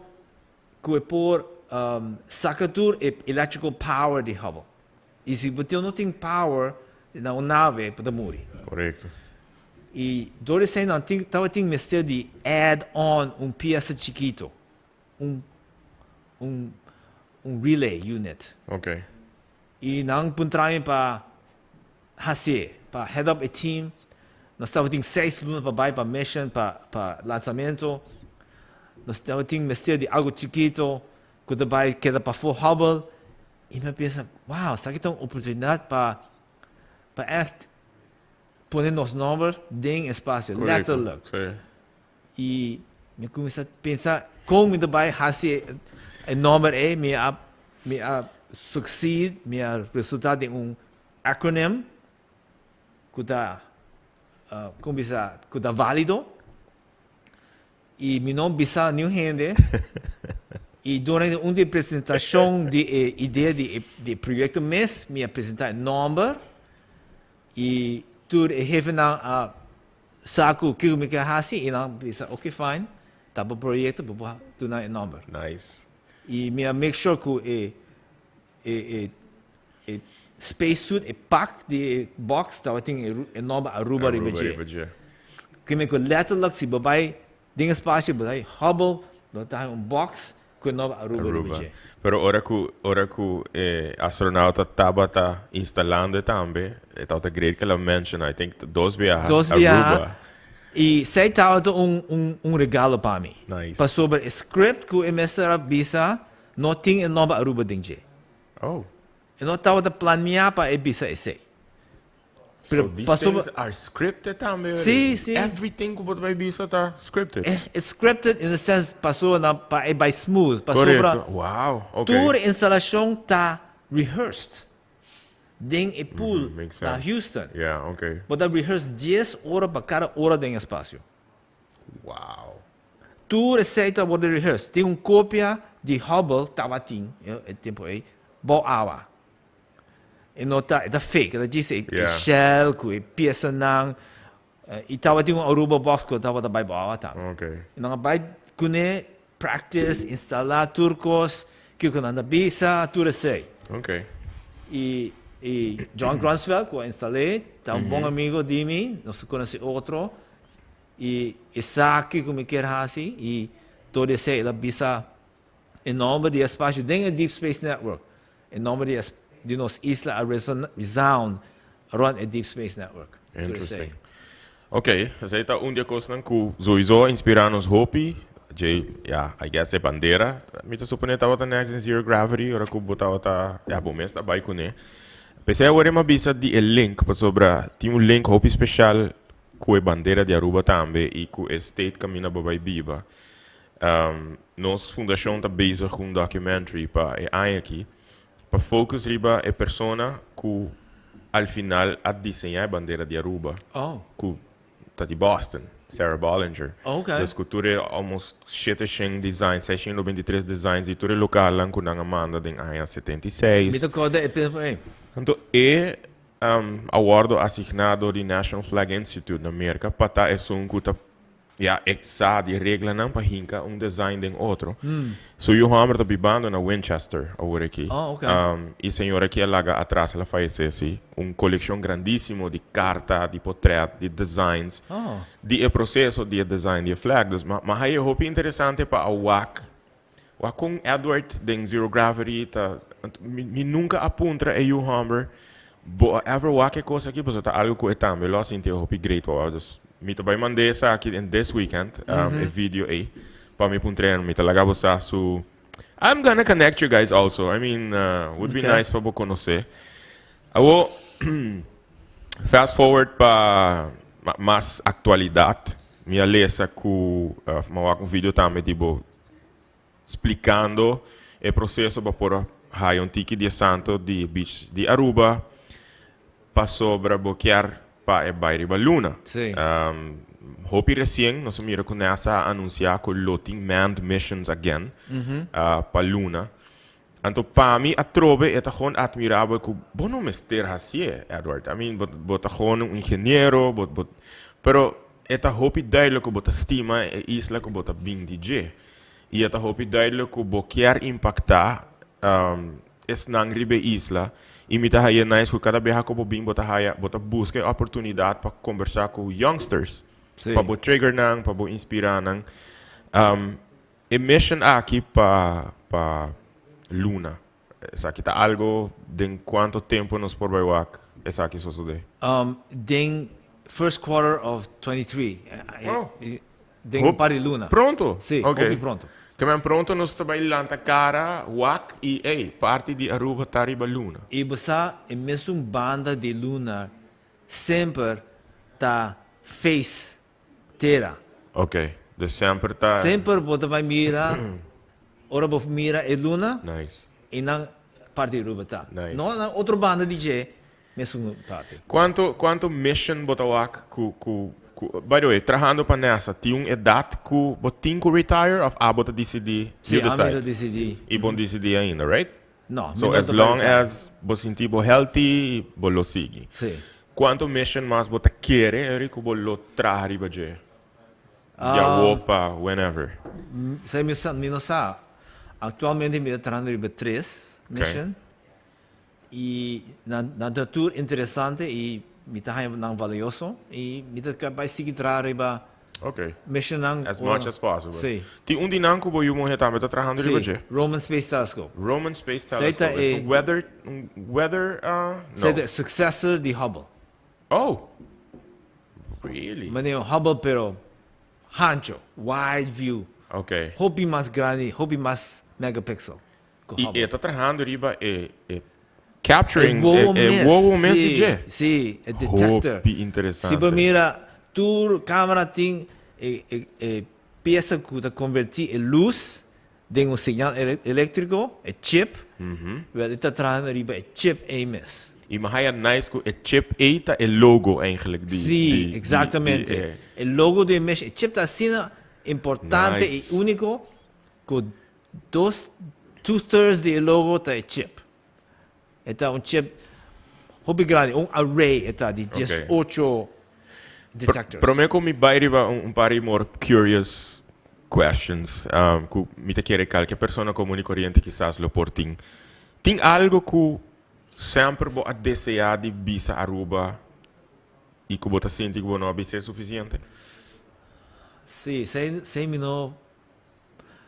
saka tur e electrical power di Hubble. I si bo no tin power na un nave, bo ta muri. Korekto. I door esei nan tin, tabatin mester di add on un piesa chikito, un relay unit. Ok. I nan puntra mi pa hasi, pa head up a team. Nos tabatin 6 luna pa bai pa mission, pa lansamento. Nos tabatin mester di algo chikito, ku ta bai keda pafó Hubble. I mi a pensa, wow, esaki ta un oportunidat pa echt pone nos nomber den espasio, letterlijk. Si. I mi a kuminsá pensa kon mi ta bai hasi e nomber ei, mi a succeed, mi a resultá den un acronym ku ta kon bisa, ku ta válido. I mi no a bisa niun hende. I durante un di presentashon di e idea di proyekto mes, mi a presentá e nomber i tur e hefenan a sa ku kiko mi ke hasi i nan a bisa, "Ok, fine, ta bo proyekto, bo por duna e nomber." Nice. I mi a make sure ku e spacesuit, e pak di e box, tabatin e nomber Aruba riba Aruba dje. Riba dje. Ke men ku letterlijk si bo bai den espasio, bo bai Hubble, bo ta un box ku e nomber Aruba riba Aruba. dje. Pero ora ku astronauta tabata instalando tambe, e tabata great ku el a mention, I think dos biaha. Dos biaha. Aruba. I esei tabata un regalo pa mi. Nice. Pasobra e script ku e mester a bisa, no tin e nomber Aruba den dje. Oh. E no tabata planeá pa e bisa esei. So these Pasobra things are scripted tambe? Si. Everything ku bo bai bisa ta scripted. It's scripted in the sense pasobra na pa e bai smooth. Pasobra Korekto. Wow. Ok. tur instalashon ta rehearsed den e pool Makes na sense. Houston. Yeah, okay. Bo ta rehearse 10 ora pa kada ora den espasio. Wow. Tur esei ta wòrdu rehearsed. Tin un kopia di Hubble tabatin e tempu ei bou awa. E no ta, e ta fake, e ta djis e shell ku e piesanan. I tabatin un Aruba box ku tabata bai bou awa tambe. Ok. I nan a bai kuné practice, instalá tur kos, kiko nan ta bisa, tur esei. Ok. I Y John Grunsfeld, cu a instal'é, ta un bon amigo di mi, nos ta conoce otro, y esaki cu mi kier haci, y tur esey el a bisa e nomber di espacio den e Deep Space Network, e nomber di di nos isla a resound rond e Deep Space Network. Interesting. Ok, esey ta un di e cosnan cu sowieso a inspira nos hopi. Dje, ya, I guess e bandera, mi ta supone tabata next in Zero Gravity, ora cu bo tabata, ya, bo mes ta bay cune. P'esey awor e mi a bisa di e link, pasobra tin un link hopi special cu e bandera di Aruba tambe y cu e state caminda bo bay biba. Nos fundacion ta bezig cu un documentary pa e aña aki, pa focus riba e persona cu al final a diseña e bandera di Aruba, cu ta di Boston, Sarah Bollinger. Dus cu tur e almost 700 designs, 693 designs di tur e localnan cu nan a manda den aña 76. Mi ta corda e tempo ey. Anto e a wordo asigna door di National Flag Institute na Merca pa ta esun cu ta Ya, e sa di reglanan pa hinka un design den otro. Su yu hòmber ta bibando na Winchester awor aki. Oh, ok. E señora aki a laga atras, el a fayesé, sí, un kolekshon grandísimo di karta, di potrèt, di designs, Oh. di e proseso di e design di e flag. Dus ma ma haña hopi interesante pa a wak, wak kon Edward den Zero Gravity ta, mi mi nunka a puntra e yu hòmber, bo a ever wak e kos aki? Pasobra ta algu ku e tambe lo a sinti hopi great pa wak. Dus Mi ta bai mand'é esaki den this weekend, e video ei, pa mi puntr'é, mi ta laga bo sa su, I'm gonna connect you guys also, I mean, would be nice pa bo konosé. Awo, fast forward pa mas aktualidat, mi a lesa ku, mi a wak un video tambe di bo splikando e proseso pa por a haya un tiki di e santo di beach di Aruba pasobra bo kier pa e bai riba luna. Sí. Hopi recien nos a mira cu NASA a anuncia cu lo tin manned missions again pa luna. Anto pa mi atrobe e ta gewoon admirabel cu bo no mester hacié, Edward. I mean, bo, bo ta gewoon un ingeniero, bo, bo, pero e ta hopi duidelijk cu bo ta stima e isla cu bo ta bin di dje. Y e ta hopi duidelijk cu bo kier impacta esnan riba e isla. Y mi ta haya nice cu cada biaha cu bo bin bo ta haya, bo ta busca e oportunidad pa combersa cu youngsters. Sí. Pa bo trigger nan, pa bo inspira nan. E mission aki pa pa luna, esaki ta algo den cuanto tempo nos por bay wak esaki sosode? Den first quarter of 23, Oh. den un par di luna. Pronto? Si, Ok. hopi pronto. Ke men pronto nos ta bay lanta cara wak y ey, parti di Aruba ta riba luna. Y bo sa e mesun banda di luna semper ta face tera. Ok, dus semper ta. Semper bo ta bai mira, ora bo mira e luna, Nice. e nan parti Aruba ta. Nice. No na otro banda di dje, mesun parti. Cuanto, cuanto mission bo ta wak cu, cu, cu, by the way, trahando pa NASA, tin un edad cu bo tin cu retire of abo ta dicidi? Si, You ami ta decide. dicidi. Y bo no dicidi ainda, right? No, mi So no as ta bai long retire. as bo sinti bo healthy, bo lo sigui. Si. Cuanto mission mas bo ta kere, Eric, cu bo lo traha riba dje? Di awo pa whenever. Sa mi sa, mi no sa. Actualmente mi ta trahando riba tres mission. Y nan, nan ta tur interesante y mi ta haña nan valioso y mi ta bai sigui traha riba Ok. Missionnan As ora- much as possible. Sí. Tin un di nan cu bo yu muhe tambe ta trahando riba Sí, dje? Roman Space Telescope. Roman Space Zij ta Telescope. Is e- un weather, un weather, no. Zij ta successor di Hubble. Oh! Really? Manera Hubble pero hancho, wide view. Ok. Hopi mas grandi, hopi mas megapixel cu Y Hubble. e ta trahando riba e, e capturing, E wowo e, e mes, wowo mes di sí, dje. Sí, e detector. Hopi interesante. Si bo mira, tur camera tin e, e, e pieza cu ta converti e luz den un señal electrico, e chip. Wel, e ta trahando riba e chip ei mes. Y mi haya nice cu e chip ei ta e logo eigenlijk di, Sí, di, di, exactamente. di e E logo di e mes, e chip ta asina importante Nice. y unico cu dos, two thirds di e logo ta e chip. E ta un chip hopi grandi, un array e ta di 18 detectors. Prome cu mi bay riba un par di more curious questions cu mi ta kere calke persona comun y coriente kisas lo por tin. Tin algo cu. semper bo a desea di bisa Aruba y cu bo ta sinti cu bo no a bisa suficiente? Si, esey mi no,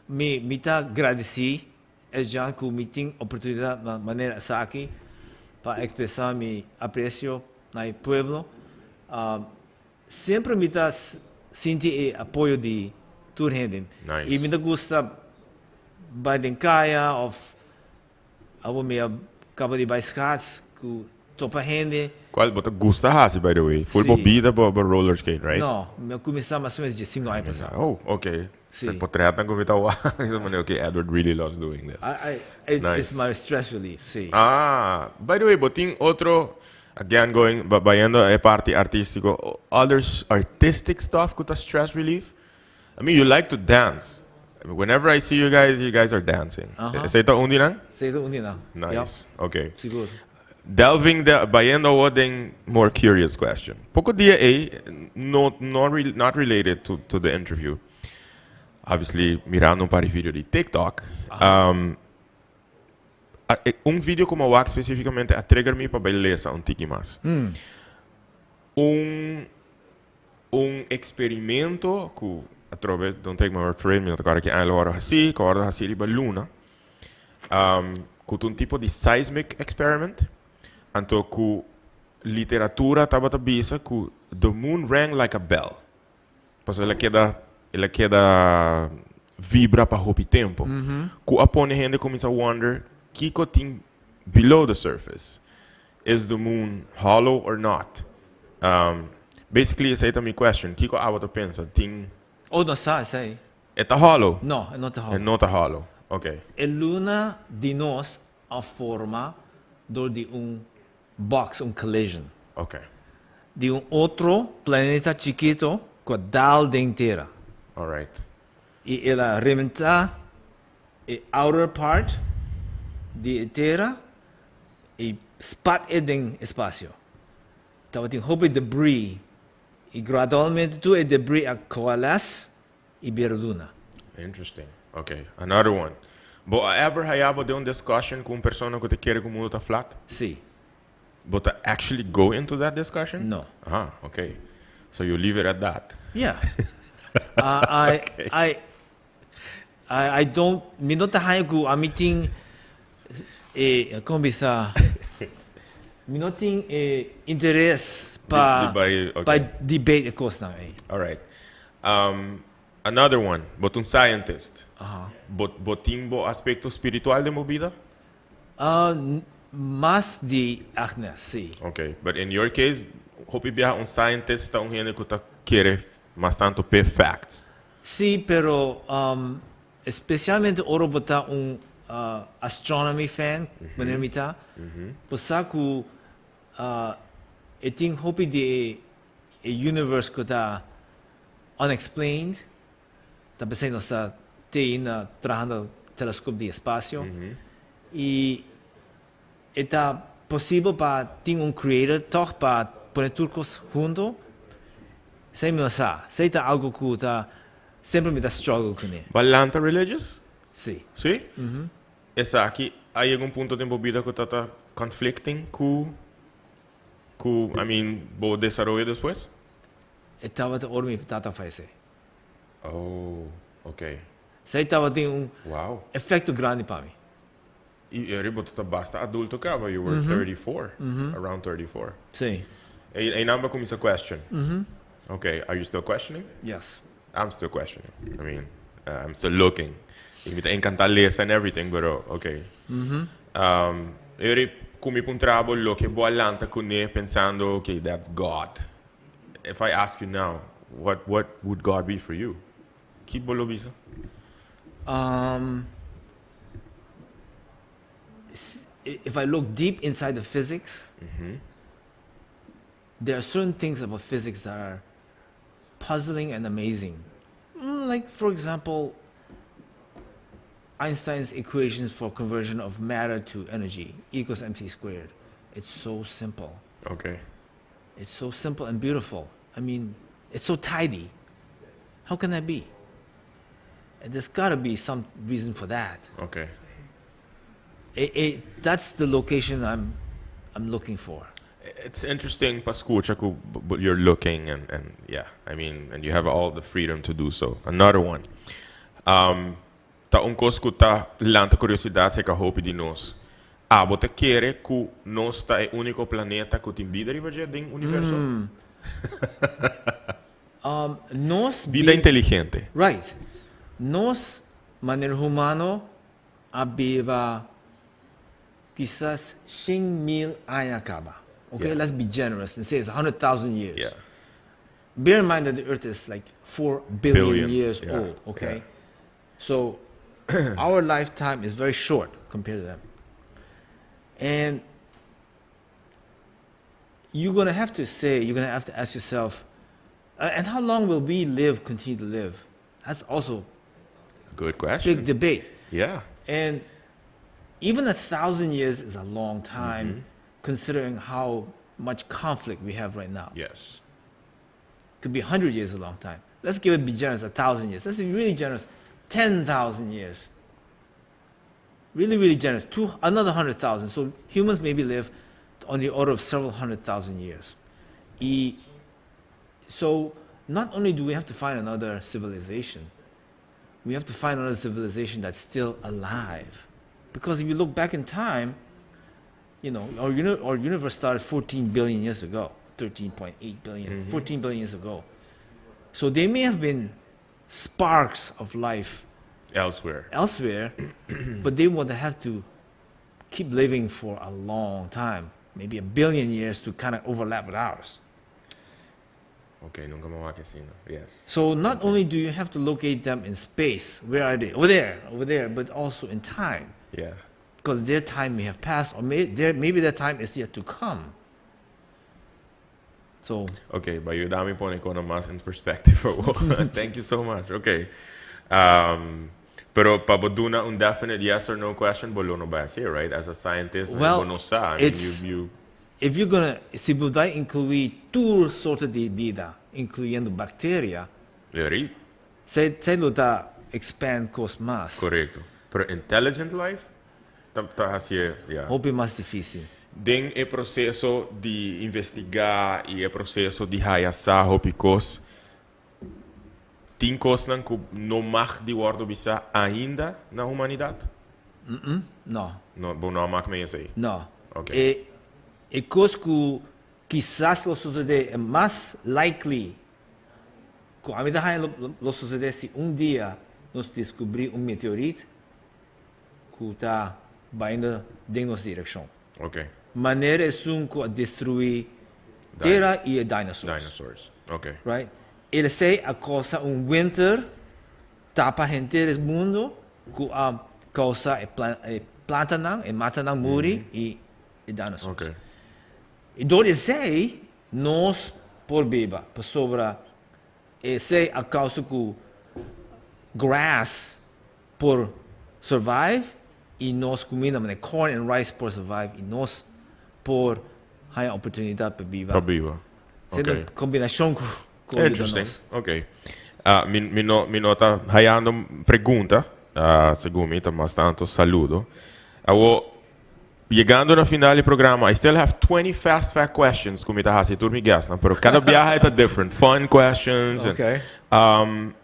mi ta gradici Edjean cu mi tin oportunidad na manera esaki pa expresa mi aprecio na e pueblo. Semper mi ta sinti e apoyo di tur hende. Nice. Y mi ta gusta bay den caya of abo mi a caba di bay schaats cu topa hende. Cual bo ta gusta haci, by the way? Full bo bida bo roller skate, right? No, mi a cuminsa mas o menos diesinco aña pasa. Oh, okay. Si. E potretnan cu mi ta wak, mi ta manda, okay, Edward really loves doing this. I, Nice. It's my stress relief, si. Ah, by the way, bo tin otro, again going, bayendo e parti artistico, other artistic stuff cu ta stress relief? I mean, you like to dance. Whenever I see you guys are dancing. Esey ta un di nan? Esey ta un di nan. Nice. Okay. Sigur. Delving de, bayendo awor den more curious question. Poco dia ey, no, no re, not related to the interview. Obviously, mirando un par di video di TikTok. Un video cu mi a wak specificamente a trigger mi pa bay lesa un tiki mas. Un experimento cu atrobe, don't take my word for it, mi no ta acorda ki aña lo worde haci, cu a worde haci riba luna, cu ta un tipo di seismic experiment, anto cu literatura tabata bisa cu the moon rang like a bell, pasobra el a keda, el a keda vibra pa hopi tempo, cu a pone hende cuminsa wonder kico tin below the surface. Is the moon hollow or not? Basically esey ta mi question. Kiko abo ta pensa? Tin. Oh, no sa esey. E ta hollow? No, e no ta hollow. E no ta hollow. Ok. E luna di nos a forma door di un box, un collision. Ok. Di un otro planeta chikito cu a dal den tera. Alright. Y el a rementa e outer part di e tera y spat e den espacio. Tabatin hopi debris y gradualmente tur e debris a coalesce y bira luna. Interesting. Ok, another one. Bo a ever haya bo den un discussion cu un persona cu ta kere cu mundo ta flat? Si. Bo ta actually go into that discussion? No. Ah, ok. So you leave it at that. Yeah. I, I, I, I don't, mi no ta haya cu ami tin e, con bisa, mi no tin e interes pa, Di, di bay, okay. pa debate e cosnan ey. All right. Another one, bo ta un scientist. Bo, bo tin bo aspecto spiritual den bo bida? Mas di Agnes, si. Ok, but in your case, hopi biaha un scientist ta un hende cu ta kere mas tanto p'e facts. Si, pero especialmente ora bo ta un astronomy fan, manera mi ta, bo sa cu e tin hopi di e universe cu ta unexplained, ta pensai nos ta te ainda trahando telescoop di espacio, y e ta posibel pa tin un creator toch pa pone tur cos hunto? Esey mi no sa. Esey ta algo cu ta semper mi ta struggle cune. Bo a lanta religious? Si. Si? Esaki a yega un punto den bo bida cu ta ta conflicting cu cu, I mean, bo desaroyo despues? E tabata ora mi tata fayece. Oh, ok. Esey tabatin un efecto grandi pa mi. Y eri bo ta basta adulto caba, you were 34, around 34. Sí. Ey nan bo cuminsa question. Ok, are you still questioning? Yes. I'm still questioning. I mean, I'm still looking. Y mi ta encanta lesa and everything, pero ok. Eri cu mi puntra bo loke bo a lanta cune pensando, ok, that's God. If I ask you now, what would God be for you? Ki bo lo bisa? If I look deep inside the physics, there are certain things about physics that are puzzling and amazing. Like, for example, Einstein's equations for conversion of matter to energy equals mc squared. It's so simple. It's so simple and beautiful. I mean, it's so tidy. How can that be? And there's got to be some reason for that. That's the location I'm. I'm looking for. It's interesting pa scucha cu you're looking and yeah, I mean, and you have all the freedom to do so. Another one. Ta un cos cu ta lanta curiosidad cerca hopi di nos. Abo ta kere cu nos ta e unico planeta cu tin bida riba dje den universo? Nos Bida inteligente. Right. Nos, manera humano, a biba kisas 100.000 aña caba. Okay, let's be generous and say it's 100,000 years. Bear in mind that the Earth is like 4 billion Billion, years old, okay? So our lifetime is very short compared to them. And you're going to have to say, you're going to have to ask yourself, and how long will we live, continue to live? That's also Good question. big debate. And even 1,000 years is a long time, considering how much conflict we have right now. Could be 100 years a long time. Let's give it, be generous, 1,000 years. Let's be really generous, 10,000 years. Really, really generous, two, another 100,000. So humans maybe live on the order of several 100,000 years. So not only do we have to find another civilization, we have to find another civilization that's still alive. Because if you look back in time, our universe started 14 billion years ago, 13.8 billion, 14 billion years ago. So there may have been sparks of life elsewhere, elsewhere, but they would have to keep living for a long time, maybe a billion years to kind of overlap with ours. Okay, nunca mi a asina, no. Yes. So not only do you have to locate them in space, where are they? Over there, over there, but also in time. Because their time may have passed, or maybe their time is yet to come. So. Okay, bo a yuda mi pone e mas in perspective. Thank you so much. Okay. Pero pa duna un definite yes or no question, bo lo no bay say, right? As a scientist, Well, no sa. I mean, you if you're gonna, si bo ta inclui tur sorto di bida, incluyendo bacteria, Very esey lo ta expand cos mas. Correcto. Pero intelligent life, ta asina, yeah. Hopi mas dificil. Den e proceso di investiga y e proceso di haya sa hopi cos, tin cosnan cu no mag di wordo bisa ainda na humanidad? No. No, bo no mag mes ey. No. Ok. E cos cu kisas lo sucede, e mas likely cu ami ta lo sucede si un dia nos descubri un meteorito cu ta bayendo den nos direccion. Manera esun cu a destrui tera y dinosaurs. Dinosaurs. Ok. Right? Esey a causa un winter tapa henter mundo cu a causa e plantanan, e matanan muri y dinosaurs. Y door esey nos por biba pasobra esey a causa cu grass por survive y nos cuminda, manera corn and rice por survive y nos por haya oportunidad pa biba. Pa biba. Siendo combinacion cu Interesting. nos. Ok. Mi no ta hayando pregunta, segun mi, ta mas tanto saludo. Awo, yegando na final di programa, I still have 20 fast fact questions cu mi ta hasi tur mi guest, no? Pero cada biaha ta different. Fun questions. And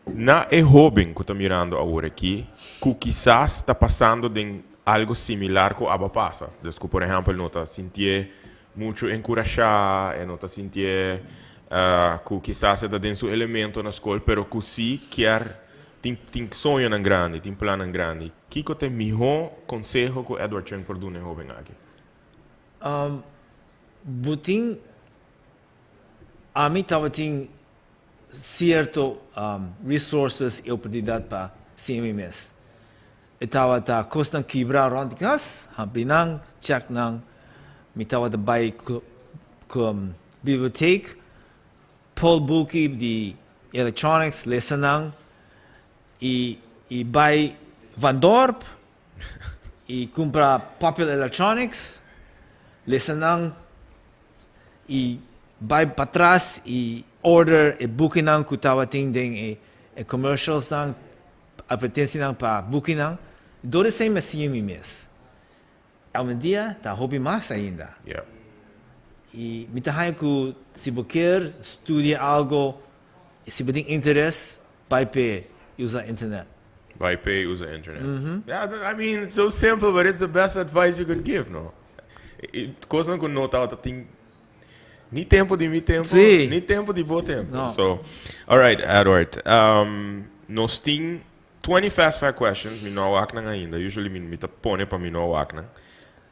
na e hoben cu ta mirando awor aki, cu kisas ta pasando den algo similar cu abo a pasa. Dus cu, por ehempel, no ta sinti mucho encurasha, y no ta sinti cu kisas ta den su elemento na scol, pero cu si kier tin soñonan grandi, tin plannan grandi. Kico ta e miho conseho cu Edward Cheung por duna e hoben aki? Bo tin, ami tabatin cierto resources y oportunidad pa siña mi mes. E tabata cosnan kibra rond di cas, hampi nan, check nan. Mi tabata bay cu bibliotheek, pull buki di electronics, lesa nan, y bay Van Dorp, y cumpra Popular Electronics, lesa nan, y bay patras y order e bukinan cu tabatin den e commercials nan, advertencia nan pa bukinan. Door esey mi a siña mi mes. Awendia ta hopi mas ainda. Yeah. Y mi ta haña cu si bo kier studia algo, si bo tin interes, bai p'e y usa internet. Bai p'e y usa internet. Yeah, I mean, it's so simple, but it's the best advice you could give, no? Cosnan cu no tabata tin ni tempo di mi tempo, Sí. ni tempo di bo tempo. No. So, all right, Edward. Nos tin 20 fast fact questions, mi no a wak nan ainda. Usually mi, mi ta pone pa mi no a wak nan.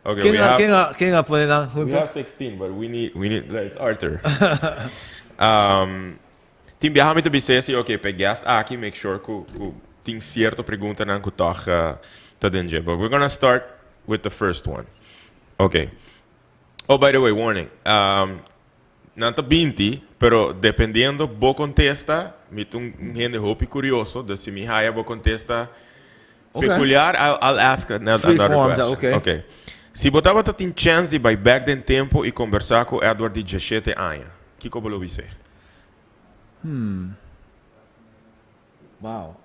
Okay, Ken we a, have, ken a, ken a pone nan we hunto? have 16, but we need, we need, it's Arthur. Tin biaha mi ta bisa si, okay, p'e guest aki, make sure ku, ku tin cierto preguntanan ku toch ta den dje. But we're gonna start with the first one. Okay. Oh, by the way, warning. Nan ta 20, pero dependiendo bo contesta, mi ta un hende hopi curioso, dus si mi haya bo contesta peculiar, I'll ask Free another form ta question. okay. Okay. Si bo tabata tin chance di bai bek den tempo y conversa cu Edward di 17 aña, kico bo lo bis'é? Hmm. Wow.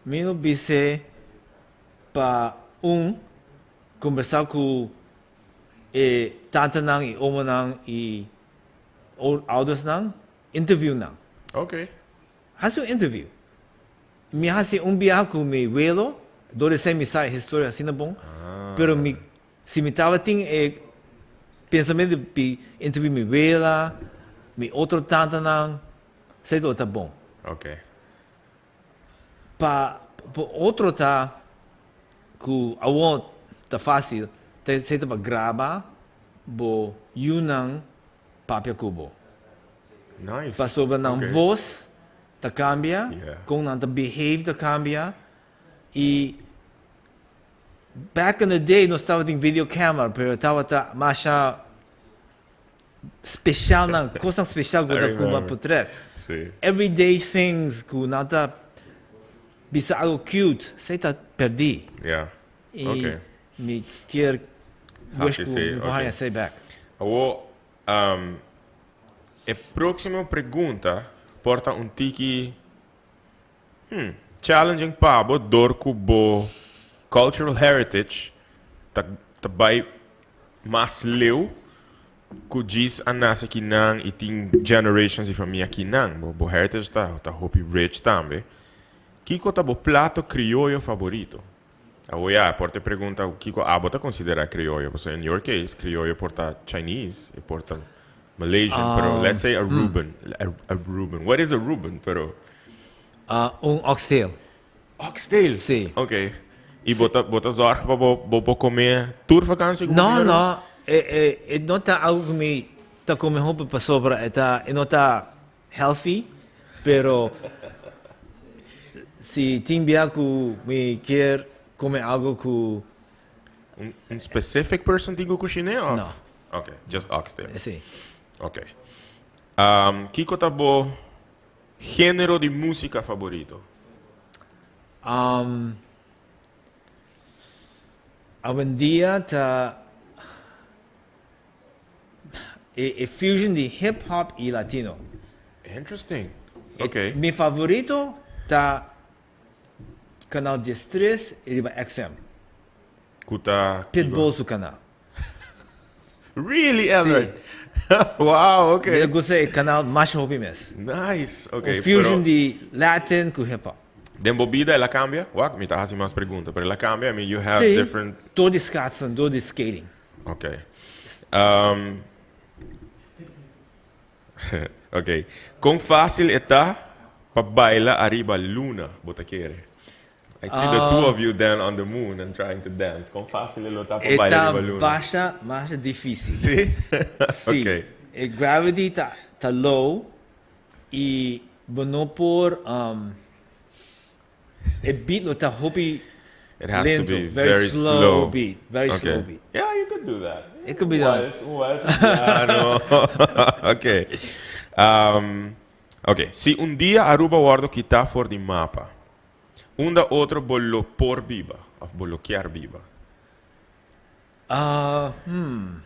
Mi lo bis'é pa un kombersá ku e tatanan i omonan i oudersnan, interview nan. Ok. Hasi un interview. Mi hasi un biaha ku mi welo, dor esei mi sa e historia asina bon, pero mi si mi tabatin e pensamentu di interview mi wela, mi otro tatanan, esei lo ta bon. Ok. Pa pa otro ta ku awor ta fásil ta esei ta pa graba bo yunan papia ku bo. Nice. Pasobra nan Okay. vos ta kambia, Yeah. kon nan ta behave ta kambia i back in the day nos tabatin video camera pero tabata masha Specialnan, cosnan special cu ta cuba potret. Sí. Everyday things cu nan ta bisa algo cute, esey ta perdi. Yeah. Y Okay. mi kier wish Haci cu esey, mi por okay. haya esey back. Awo, e proximo pregunta por ta un tiki, challenging pa bo dor cu bo cultural heritage ta ta bay mas leu cu djis a nace akinan y tin generations di famia akinan. Bo bo heritage ta ta hopi rich tambe. Kico ta bo plato crioyo favorito? Awo ya, por ta e pregunta kico abo ta considera crioyo, pasobra in your case crioyo por ta Chinese, e por ta Malaysian, pero let's say Aruban, Aruban. What is Aruban? Pero Un oxtail. Oxtail? Sí. Ok. Y bo ta, bo ta zorg pa bo, bo por come tur vakantie cu bo No, bira? no. E, e, e no ta algo cu mi ta come hopi pasobra e ta, e no ta healthy, pero si tin bia cu mi kier come algo cu Un, un specific person tin cu cushine of? No. Ok, just oxtail. Sí. Ok. Kico ta bo Genero di musica favorito? Awendia ta e fusion di hip hop y latino. Interesting. Ok. Mi favorito ta Canal 13 riba XM. Cu ta Pitbull su canal. Really, Edward? Wow, ok. Mi ta gusta e canal masha hopi mes. Nice, ok. Un fusion di Latin cu hip hop. Den bo bida el a cambia? Wak, mi ta haci mas pregunta, pero el a cambia? I mean, you have Sí, different... door di schaatsen, door di skating. Ok. Ok. Con facil e ta pa baila ariba luna, bo ta kere? I see the two of you then on the moon and trying to dance. Con facil e lo ta pa baila riba luna? E ta basha masha dificil. Sí? Sí. Ok. E gravity ta ta low y bo no por E beat lo ta hopi It has to lento, be very very slow slow. beat, very Okay. slow beat. Yeah, you could do that. It could be done. Un wals, un piano. Ok. Ok, si un dia Aruba wordo kita for di mapa, unda otro bo lo por biba of bo lo kier biba? Ah, hmm.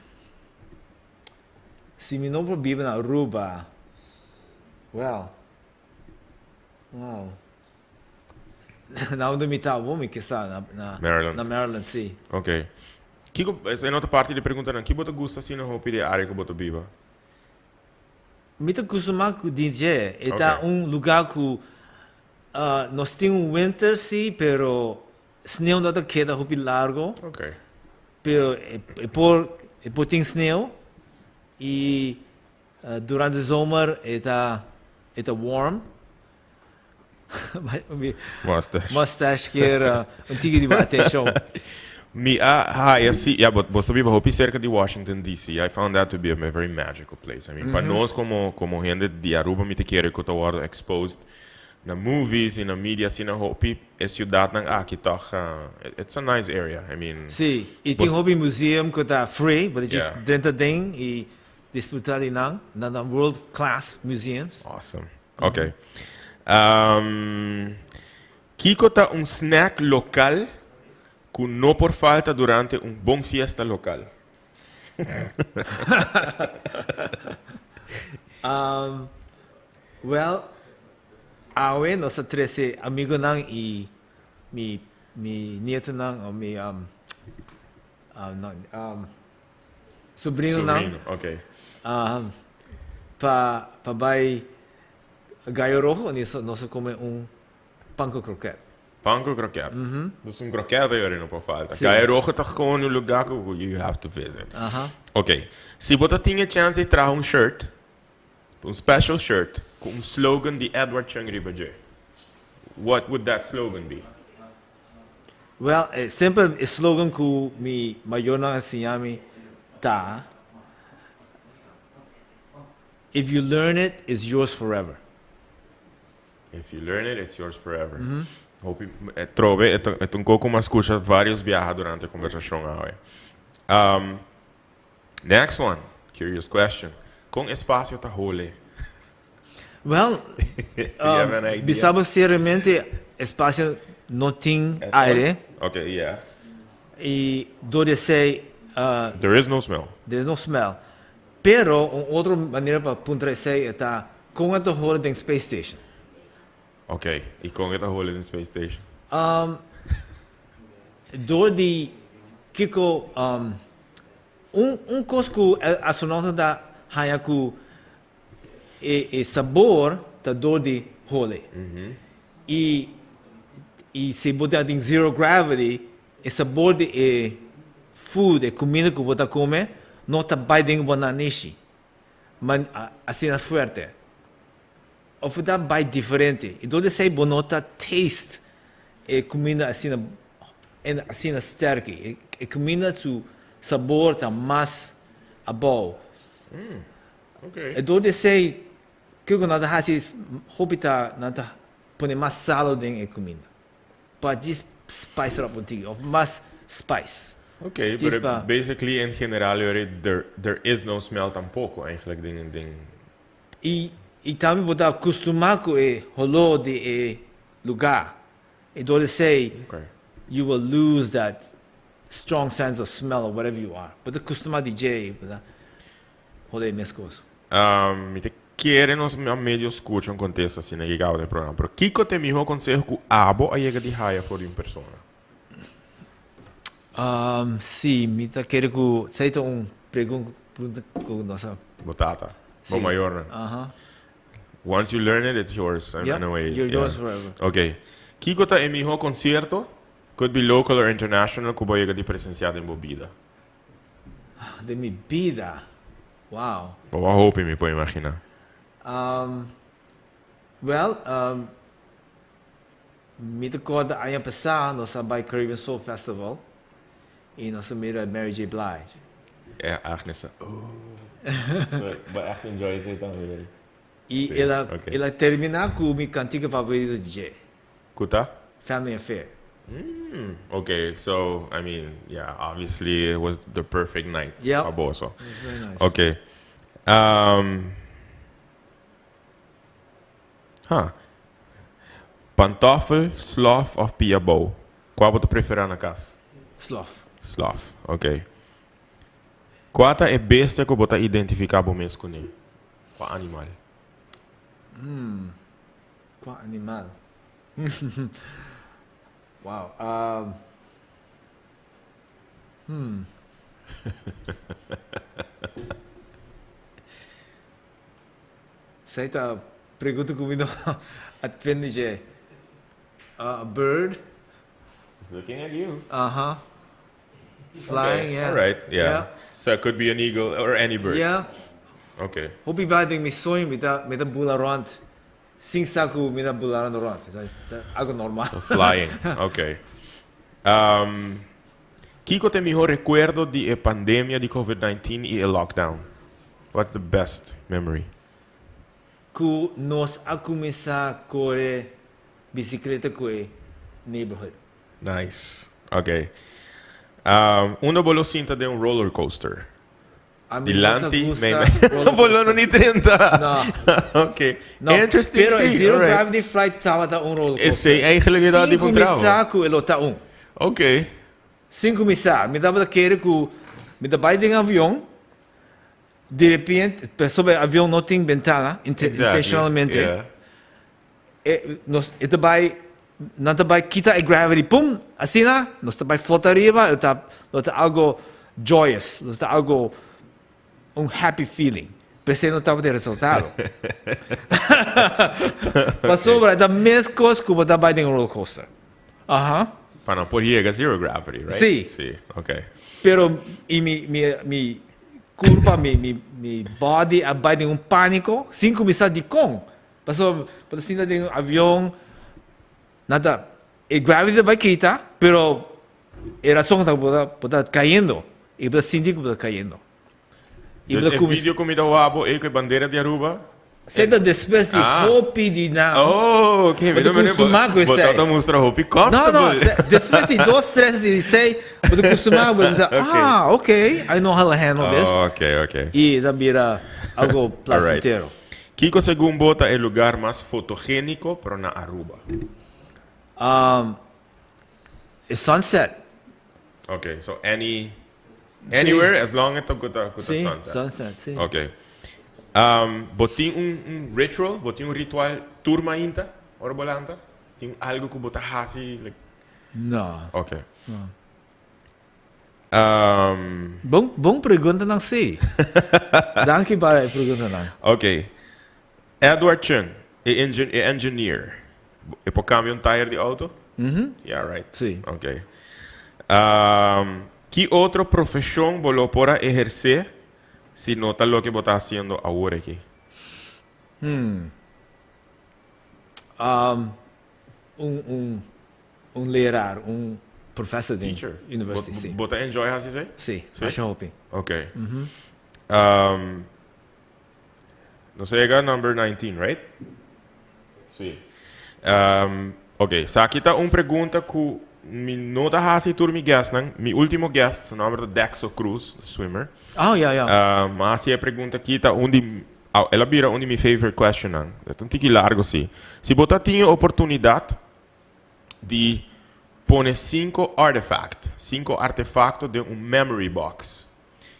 Si mi no por biba na Aruba, well, wow. Na unda mi ta awor mi ke sa na na Maryland. Na Maryland si. Ok. Kiko, esei no ta parti di preguntanan. Ki bo ta gusta asina hopi di e area ku bo ta biba? Mi ta kustumá ku di dje. E ta un lugá ku nos tin un winter si, pero sneu no ta keda hopi largo. Pero e por e por tin sneu i durante zomer e ta e ta warm. Mustache. Mustache kier un tiki di bo atenshon. Mi a haya si, ya bo bo ta biba hopi cerca di Washington DC. I found that to be a very magical place. I mean, pa nos como como hende di Aruba mi ta kere cu ta wordo exposed na movies y na media asina hopi e ciudadnan aki toch it's a nice area. I mean, Sí, y tin hopi museum cu ta free, bo ta just drenta den y disfruta di nan, nan ta world class museums. Awesome. Ok. Um, kiko ta un snack lokal ku no por falta durante un bon fiesta lokal? Um, well, awe nos a trese amigonan i mi mi nietonan o mi um, um, no, um, Sobrinonan. Sobrino, ok. Pa pa bai Gallo Rojo nos nos a come un pan cu kroket. Pan cu kroket. Dus un kroket ayora no por falta. Si. Gallo Rojo ta gewoon un lugar cu you have to visit. Aha. Ok. Si bo ta tin e chance di traha un shirt, un special shirt, cu un slogan di Edward Cheung riba dje, what would that slogan be? Well, e semper e slogan ku mi mayornan a siña mi ta, If you learn it, it's yours forever. If you learn it, it's yours forever. Hopi e trobe e ta e ta un koko mas skucha varios biaha durante e kombersashon awe. Next one, curious question. Kon espasio ta hole? Well, bisa bo seriamente espacio no tin aire. Okay, yeah. Y door di esey. There is no smell. There is no smell. Pero un otro manera pa puntra esey e ta con e ta hole den space station. Okay, y con e ta hole den space station? Door di kico un un cos cu e astronauta ta haya cu E e sabor ta dor di hole. Y y si bo ta den zero gravity, e sabor di e food, e cuminda cu bo ta come, no ta bay den bo nanishi man asina fuerte. Of ta bay diferente. Y dor di esey bo no ta taste e cuminda asina asina sterki. E cuminda su sabor ta mas abou. Okay. E dor di esei, kiko nan ta hasi hopi ta nan ta pone mas salo den e kuminda pa djis spice it up un tiki of mas spice. Okay, Djis pero pa basically en general yori there there is no smell tampoco eigenlijk den den. I i tambe bo ta kustumá ku e holó di e lugá. E dor di esei Okay. you will lose that strong sense of smell of whatever you are. Bo ta kustumá di dje, bo ta. Hole meskos. Mi ta kere nos a medio skucha un kontesta asina yega awe den programa, pero kiko ta e mihó konseho ku abo a yega di haya for di un persona? Sí, mi ta kere ku esei ta un pregunta ku nos a. Bo tata, bo mayornan. Aha. Once you learn it, it's yours in a way. Yep, yours forever. Ok. Kiko ta e mihó konsierto, could be local or international, ku bo a yega di presensiá den bo bida? Den mi bida? Wow. Bo a hopi mi por imagina. Um, well, um, mi ta corda aña pasá nos a bai Caribbean Soul Festival y nos a mira Mary J. Blige. Eh, Agnes a, oh. Sorry, bo a echt enjoy esei tambe, right? Y Sí, el a, ok. el a termina cu mi cantica favorito di dje. Cu ta? Family Affair. Mm, ok, so, I mean, yeah, obviously it was the perfect night Yep. pa boso. It was very nice. Ok. Um, huh. Pantoffel, slof of pia bou? Kua bo ta prefera na kas? Slof. Slof, ok. Kua ta e bestia ku bo ta identifiká bo mes kuné? Kua animal? Mm, kua animal? Wow. Um, hmm. Esey ta pregunta cu mi no a tende dje. A bird? It's looking at you. Aha. Flying, okay. yeah. All right, yeah. Yeah. So it could be an eagle or any bird. Yeah. Okay. Hopi biaha den mi soño mi ta mi ta bula rond sin sa cu mi ta bulando rond. Ta algo normal. So flying, okay. Um, Kiko ta e miho recuerdo di e pandemia di Covid 19 y e lockdown? What's the best memory? Cu nos a cuminsa core bicicleta cu e neighborhood. Nice. Ok. Um, unda bo lo sinta den un roller coaster? A mi no ta Dilanti, gusta mei mei. roller Bo lo no coaster. ni drenta. No. Ok. No, Interesting, pero e sí. Zero Alright. Gravity Flight tabata un roller coaster. Esey eigenlijk e ta Sin di cu un mi trao. sa cu e lo ta un. Ok. Sin cu mi sa. Mi tabata kere cu mi ta bay den avion, di repente, pasobra e avion no tin bentana, intencionalmente. Yeah. E nos e ta bai nan ta bai kita e gravity pum asina nos ta bai flota ariba lo ta lo ta algo joyous lo ta algo un happy feeling p'esei no tabata e resultado pasobra e ta mes kos ku bo ta bai den un roller coaster aha. Pa nan por yega zero gravity right? Si. Si okay. Pero i mi mi mi kurpa mi mi mi body a bai den un panico sin kuminsá dikon. Pasobra bo ta sinta den un avion, nan ta, e gravity ta bai kita, pero e rason ta bo ta bo ta cayendo, y bo ta sinti cu bo ta cayendo. Y bo ta cuminsa. E video cu mi ta wak bo ey cu e bandera di Aruba? Esey ta despues di hopi di nan. Oh, ok. Bo ta custuma cu esey. Bo ta mustra hopi comfortable. No, no, despues di dos, tres di esey, bo ta custuma, bo ta bisa, ah, ok, I know how to handle this. Oh, ok, ok. Y ta bira algo placentero. Kiko segun bo ta e lugar mas fotogéniko pero na Aruba? Um, e sunset. Ok, so any, anywhere as long as ta ku ta ku ta Sí, sunset. sunset, sí. Ok. Um, bo tin un, un ritual, bo tin un ritual tur mainta ora bo lanta? Tin algo ku bo ta hasi like? No. Ok. No. Um, Bon, bon preguntanan sí. Danki pa e preguntanan. Ok. Edward Chung, e, engin e engineer. E por cambia un tire di auto? Mhm. Yeah, right. Sí. Ok. Um, ki otro profesion bo lo por a eherce si no ta loke bo ta haciendo awor aki? Hmm. Um, un, un, Un leraar, un professor den Teacher. university, Bo, si. bo ta enjoy hasi esei? Si, Si? masha hopi. Ok. Um, nos a yega number 19, right? Si. Um, ok, saki ta un pregunta ku mi no ta hasi tur mi guestnan. Mi ultimo guest, su nomber ta Dexo Cruz, swimmer. Oh, ya, ya. Um, m'a hasi e pregunta aki ta un di, au, el a bira un di mi favorite questionnan. E ta un tiki largo, si. Si bo ta tin e oportunidad di pone cinco artefact, cinco artefacto den un memory box.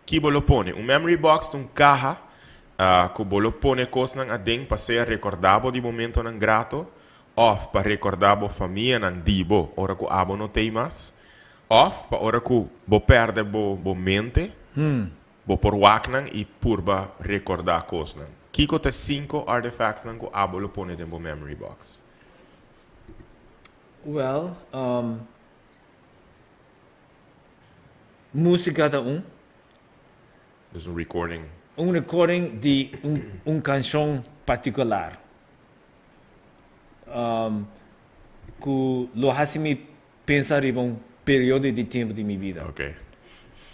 Ki bo lo pone? Un memory box ta un caha cu bo lo pone cosnan aden pa sea recorda bo di momentonan grato of pa recorda bo famianan di bo ora cu abo no t'ey mas of pa ora cu bo perde bo bo mente bo por wak nan y purba recorda cosnan. Kico ta e cinco artefactsnan cu abo lo pone den bo memory box? Well, um, música ta un. Dus un recording. Un recording di un, un canción particular. Um, cu lo haci mi pensa riba un periodo di tempo di mi bida. Okay.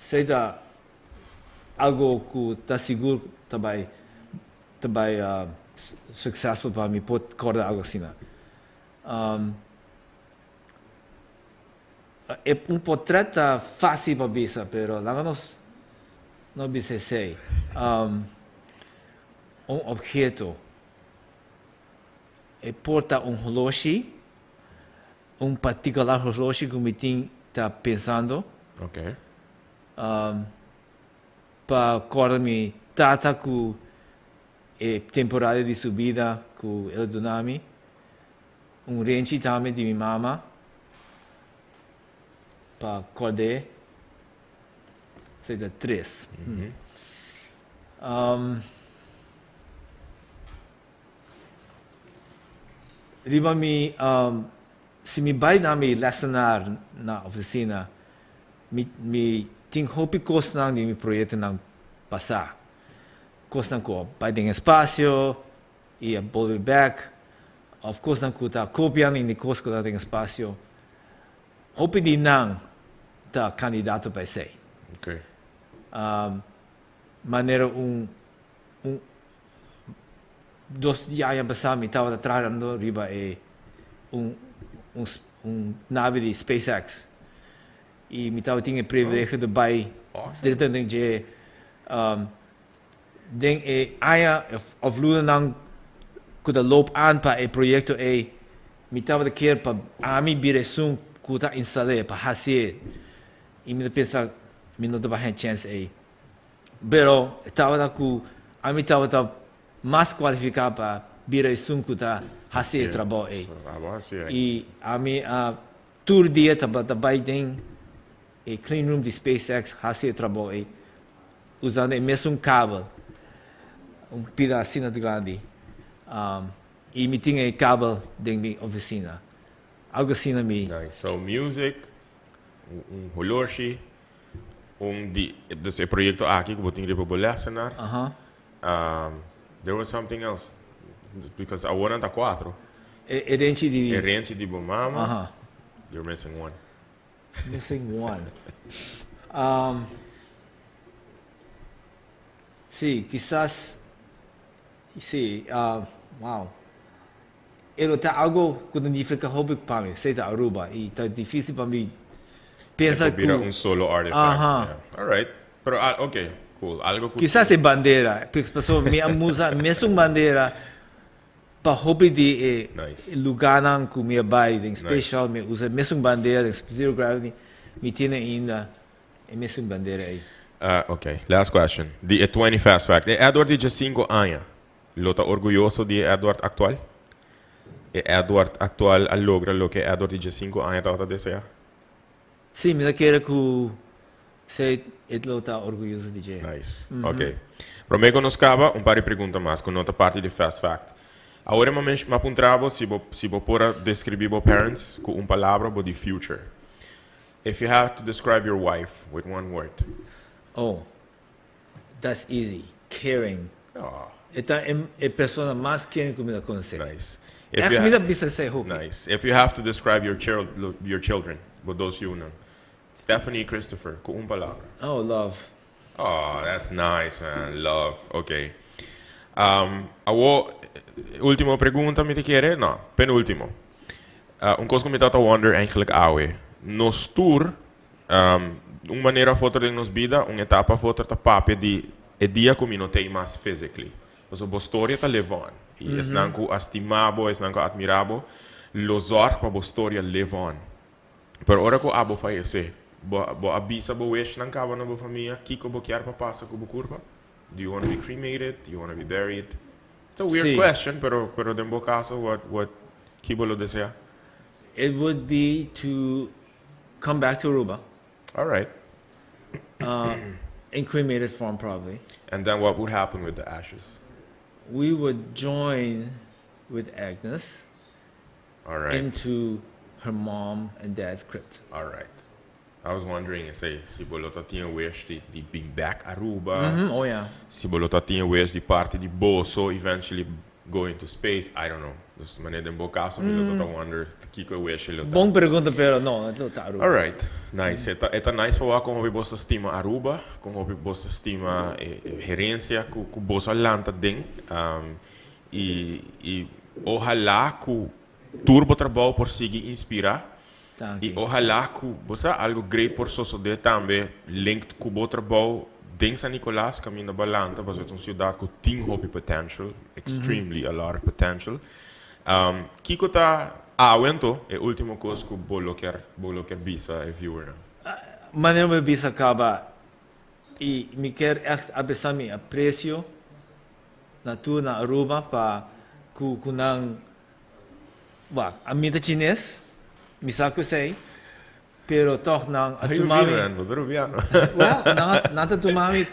Esey ta algo cu ta sigur ta bay ta bay successful pa mi por corda algo asina. E un potret ta facil pa bisa pero laga nos no bisa esey. Un obheto e por ta un holoshi, un particular holoshi cu mi tin ta pensando. Okay. Pa corda mi tata cu e temporada di su bida cu el a duna mi, un renchi tambe di mi mama. pa kòrd'é. Esei ta tres. Riba mi, si mi bai na mi lessenaar na ofisina, mi mi tin hopi kosnan di mi proyektonan pasá. Kosnan ku a bai den espasio i a bolbe bèk, òf kosnan ku ta kopian di kos ku ta den espasio. Hopi di nan ta kandidato pa esei. Manera un un dos aña pasá mi tabata trahando riba e un un un nave di SpaceX i mi tabatin e privilegio di bai drenta den dje den e aña of lunanan ku ta loop aan pa e proyekto ei mi tabata kier pa ami bira esun ku ta instal'é pa hasié i mi ta pensa mi no ta bai haña chèns ei. Pero e tabata ku ami tabata mas kualifiká pa bira esun ku ta hasi e trabou ei. I ami a tur dia tabata bai den e clean room di SpaceX hasi e trabou ei usando e mesun kabel, un pida asina grandi. I mi tin e kabel den mi ofisina. Algu asina mi. Nice. So music, un holoshi. Un di, dus e proyecto aki cu bo tin riba bo lessenaar. Aha. There was something else, because awor nan ta cuatro. E e renchi di. E renchi di bo mama. Aha. You're missing one. Missing one. Si, kisas, si, wow. E lo ta algo cu ta nifica hopi pa mi, esey ta Aruba, y ta dificil pa mi pensa cu. E por bira cu un solo artefact. Aha. Yeah. Alright. Pero, ah, ok, cool. Algo cu. Kisas e bandera, pasobra mi a musa mesun bandera pa hopi di e Nice. lugarnan cu mi a bay den Nice. Space Shuttle, mi a usa e mesun bandera den Zero Gravity, mi tene ainda e mesun bandera ey. Ah, ok. Last question. Di e 20 fast fact. E Edward di djesinco aña Lo ta orguyoso di e Edward aktual? E Edward aktual a logra loke e Edward di diesinku aña tabata deseá? Sí, mi ta kere ku sí e lo ta orguyoso di dje. Nice. Ok. Promé ku nos kaba, un par di pregunta mas ku no ta parti di Fast Fact. Awor e momento mi a puntra bo si bo si bo por a deskribí bo parents ku un palabra bo di future. If you had to describe your wife with one word. Oh, That's easy. Caring. E ta e persona mas caring cu mi ta conoce. Nice. Echt mi ta bisa esey hopi. Nice. If you have to describe your your children, bo dos yunan, Stephanie y Christopher, cu un palabra. Oh, love. Oh, that's nice man. Love. Ok. Awo, ultimo pregunta mi ta kere, no, penultimo. Un cos cu mi ta wonder eigenlijk awe. Nos tur Un manera of otro den nos bida, un etapa of otro ta papia di e dia ku mi no t'ei mas physically. Pasobra bo storia ta live on. I esnan ku a stima bo, esnan ku a admira bo, lo zorg pa bo storia live on. Pero ora ku abo fayesé, bo bo a bisa bo wishnan kaba na bo famia kiko bo kier pa pasa ku bo kurpa? Do you wanna be cremated? Do you wanna be buried? It's a weird Sí. question, pero pero den bo kaso what what ki bo lo desea? It would be to Come back to Aruba. All right. In cremated form probably. And then what would happen with the ashes? We would join with Agnes. All right. Into her mom and dad's crypt. All right. I was wondering esey, si bo lo ta tin wish di, di bin back Aruba. Oh yeah. Si bo lo ta tin wish di parti di boso eventually go into space, I don't know. Dus manera den bo caso mi lo ta wonder kico e wish lo ta. Bon pregunta pero no, e lo ta Aruba. Alright, nice. E ta, e ta nice pa wak con hopi boso ta stima Aruba, con hopi boso ta stima e, e herencia cu, cu boso a lanta den. Y, y ohala cu tur bo trabou por sigui inspira. Danki. Y ohala cu, bo sa, algo great por sosode tambe linked cu bo trabou den San Nicolas, caminda bo a lanta, pasobra ta un ciudad cu tin hopi potential, extremely a lot of potential. Kico ta awe anto e ultimo cos cu bo lo kier, bo lo kier bisa e viewernan? Manera mi a bisa caba, y mi kier echt a bisa mi aprecio na tur na Aruba pa cu cu nan. Wak, ami ta chines, mi sa ku esei. Pero toch nan a Ay, tuma mi. man, bo ta rubiano. Well, nan ta tuma mi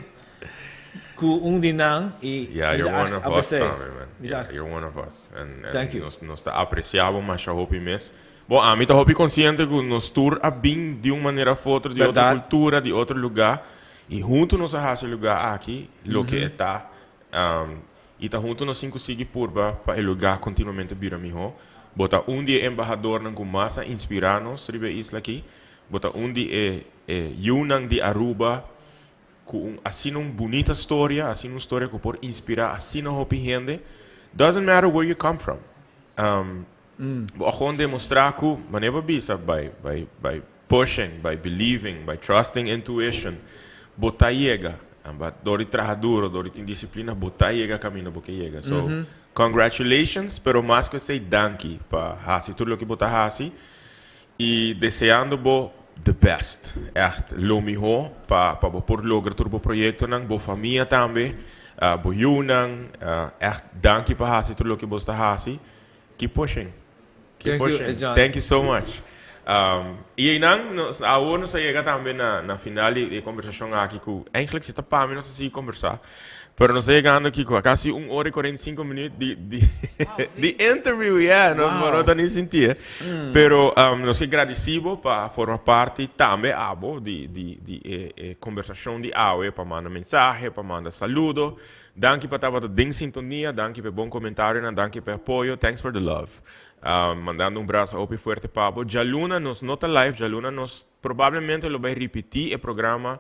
cu un di nan y Yeah, you're one of us tambe, man. Yeah, you're one of us. And Thank you. nos ta aprecia bo masha hopi mes. Bon, ami ta hopi consciente cu nos tur a bin di un manera of otro, di otro cultura, di otro lugar. Y hunto nos a haci e lugar aki, loke e ta. Y ta hunto nos tin cu sigui purba pa e lugar continuamente bira miho. Bo ta un di e embahadornan cu mas a inspira nos riba e isla aki. Bo ta un di e e yiunan di Aruba cu un asina un bunita storia, asina un storia cu por inspira asina hopi hende. Doesn't matter where you come from. Bo a gewoon demostra cu, manera bo a bisa, by by by pushing, by believing, by trusting intuition, bo ta yega. But door di traha duro, door di tin disciplina, bo ta yega caminda bo ke yega. So, congratulations, pero mas cu esey, danki pa haci tur loke bo ta haci. Y deseando bo the best. Echt lo miho pa pa bo por logra tur bo proyectonan, bo famia tambe, bo yiunan. Echt danki pa haci tur loke bo sta haci. Keep pushing. Keep Thank you, pushing. John. Thank you so much. Y einan nos, awor nos a yega tambe na final di e conversacion aki cu eigenlijk si ta pa mi nos a sigui conversa. Pero nos a yegando aki cu casi un ora y 45 minuut di interview, yeah, nos no ta ni sinti e. Pero nos ke gradici bo pa forma parti tambe abo di e conversacion di awe, pa manda mensahe, pa manda saludo. Danki pa tabata den sintonia, danki pa e bon comentarionan, danki pa e apoyo, thanks for the love. Mandando un brasa hopi fuerte pa bo. Djaluna nos no ta live, djaluna nos probablemente lo bay ripiti e programa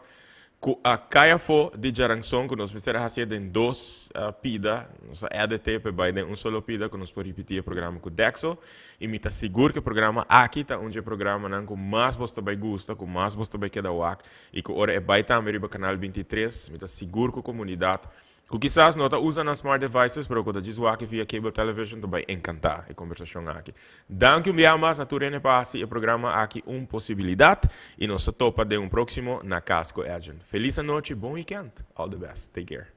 cu a cay afo di djaranson cu nos mester a hacié den dos pida. Nos a edit pa e bay den un solo pida cu nos por ripiti e programa cu Dexo. Y mi ta sigur cu e programa aki ta un dje programanan cu mas bos ta bay gusta, cu mas bos ta bay keda wak y cu ora e bay tambe riba Canal 23, mi ta sigur cu comunidad Cu kisas no ta usa nan smart devices, pero cu ta djis wak via cable television ta bay encanta e conversacion aki. Danki un bia mas na tur hende pa haci e programa aki un posibilidad y nos ta topa den un proximo Na Cas cu Edjean. Feliz anochi, bon weekend, all the best, take care.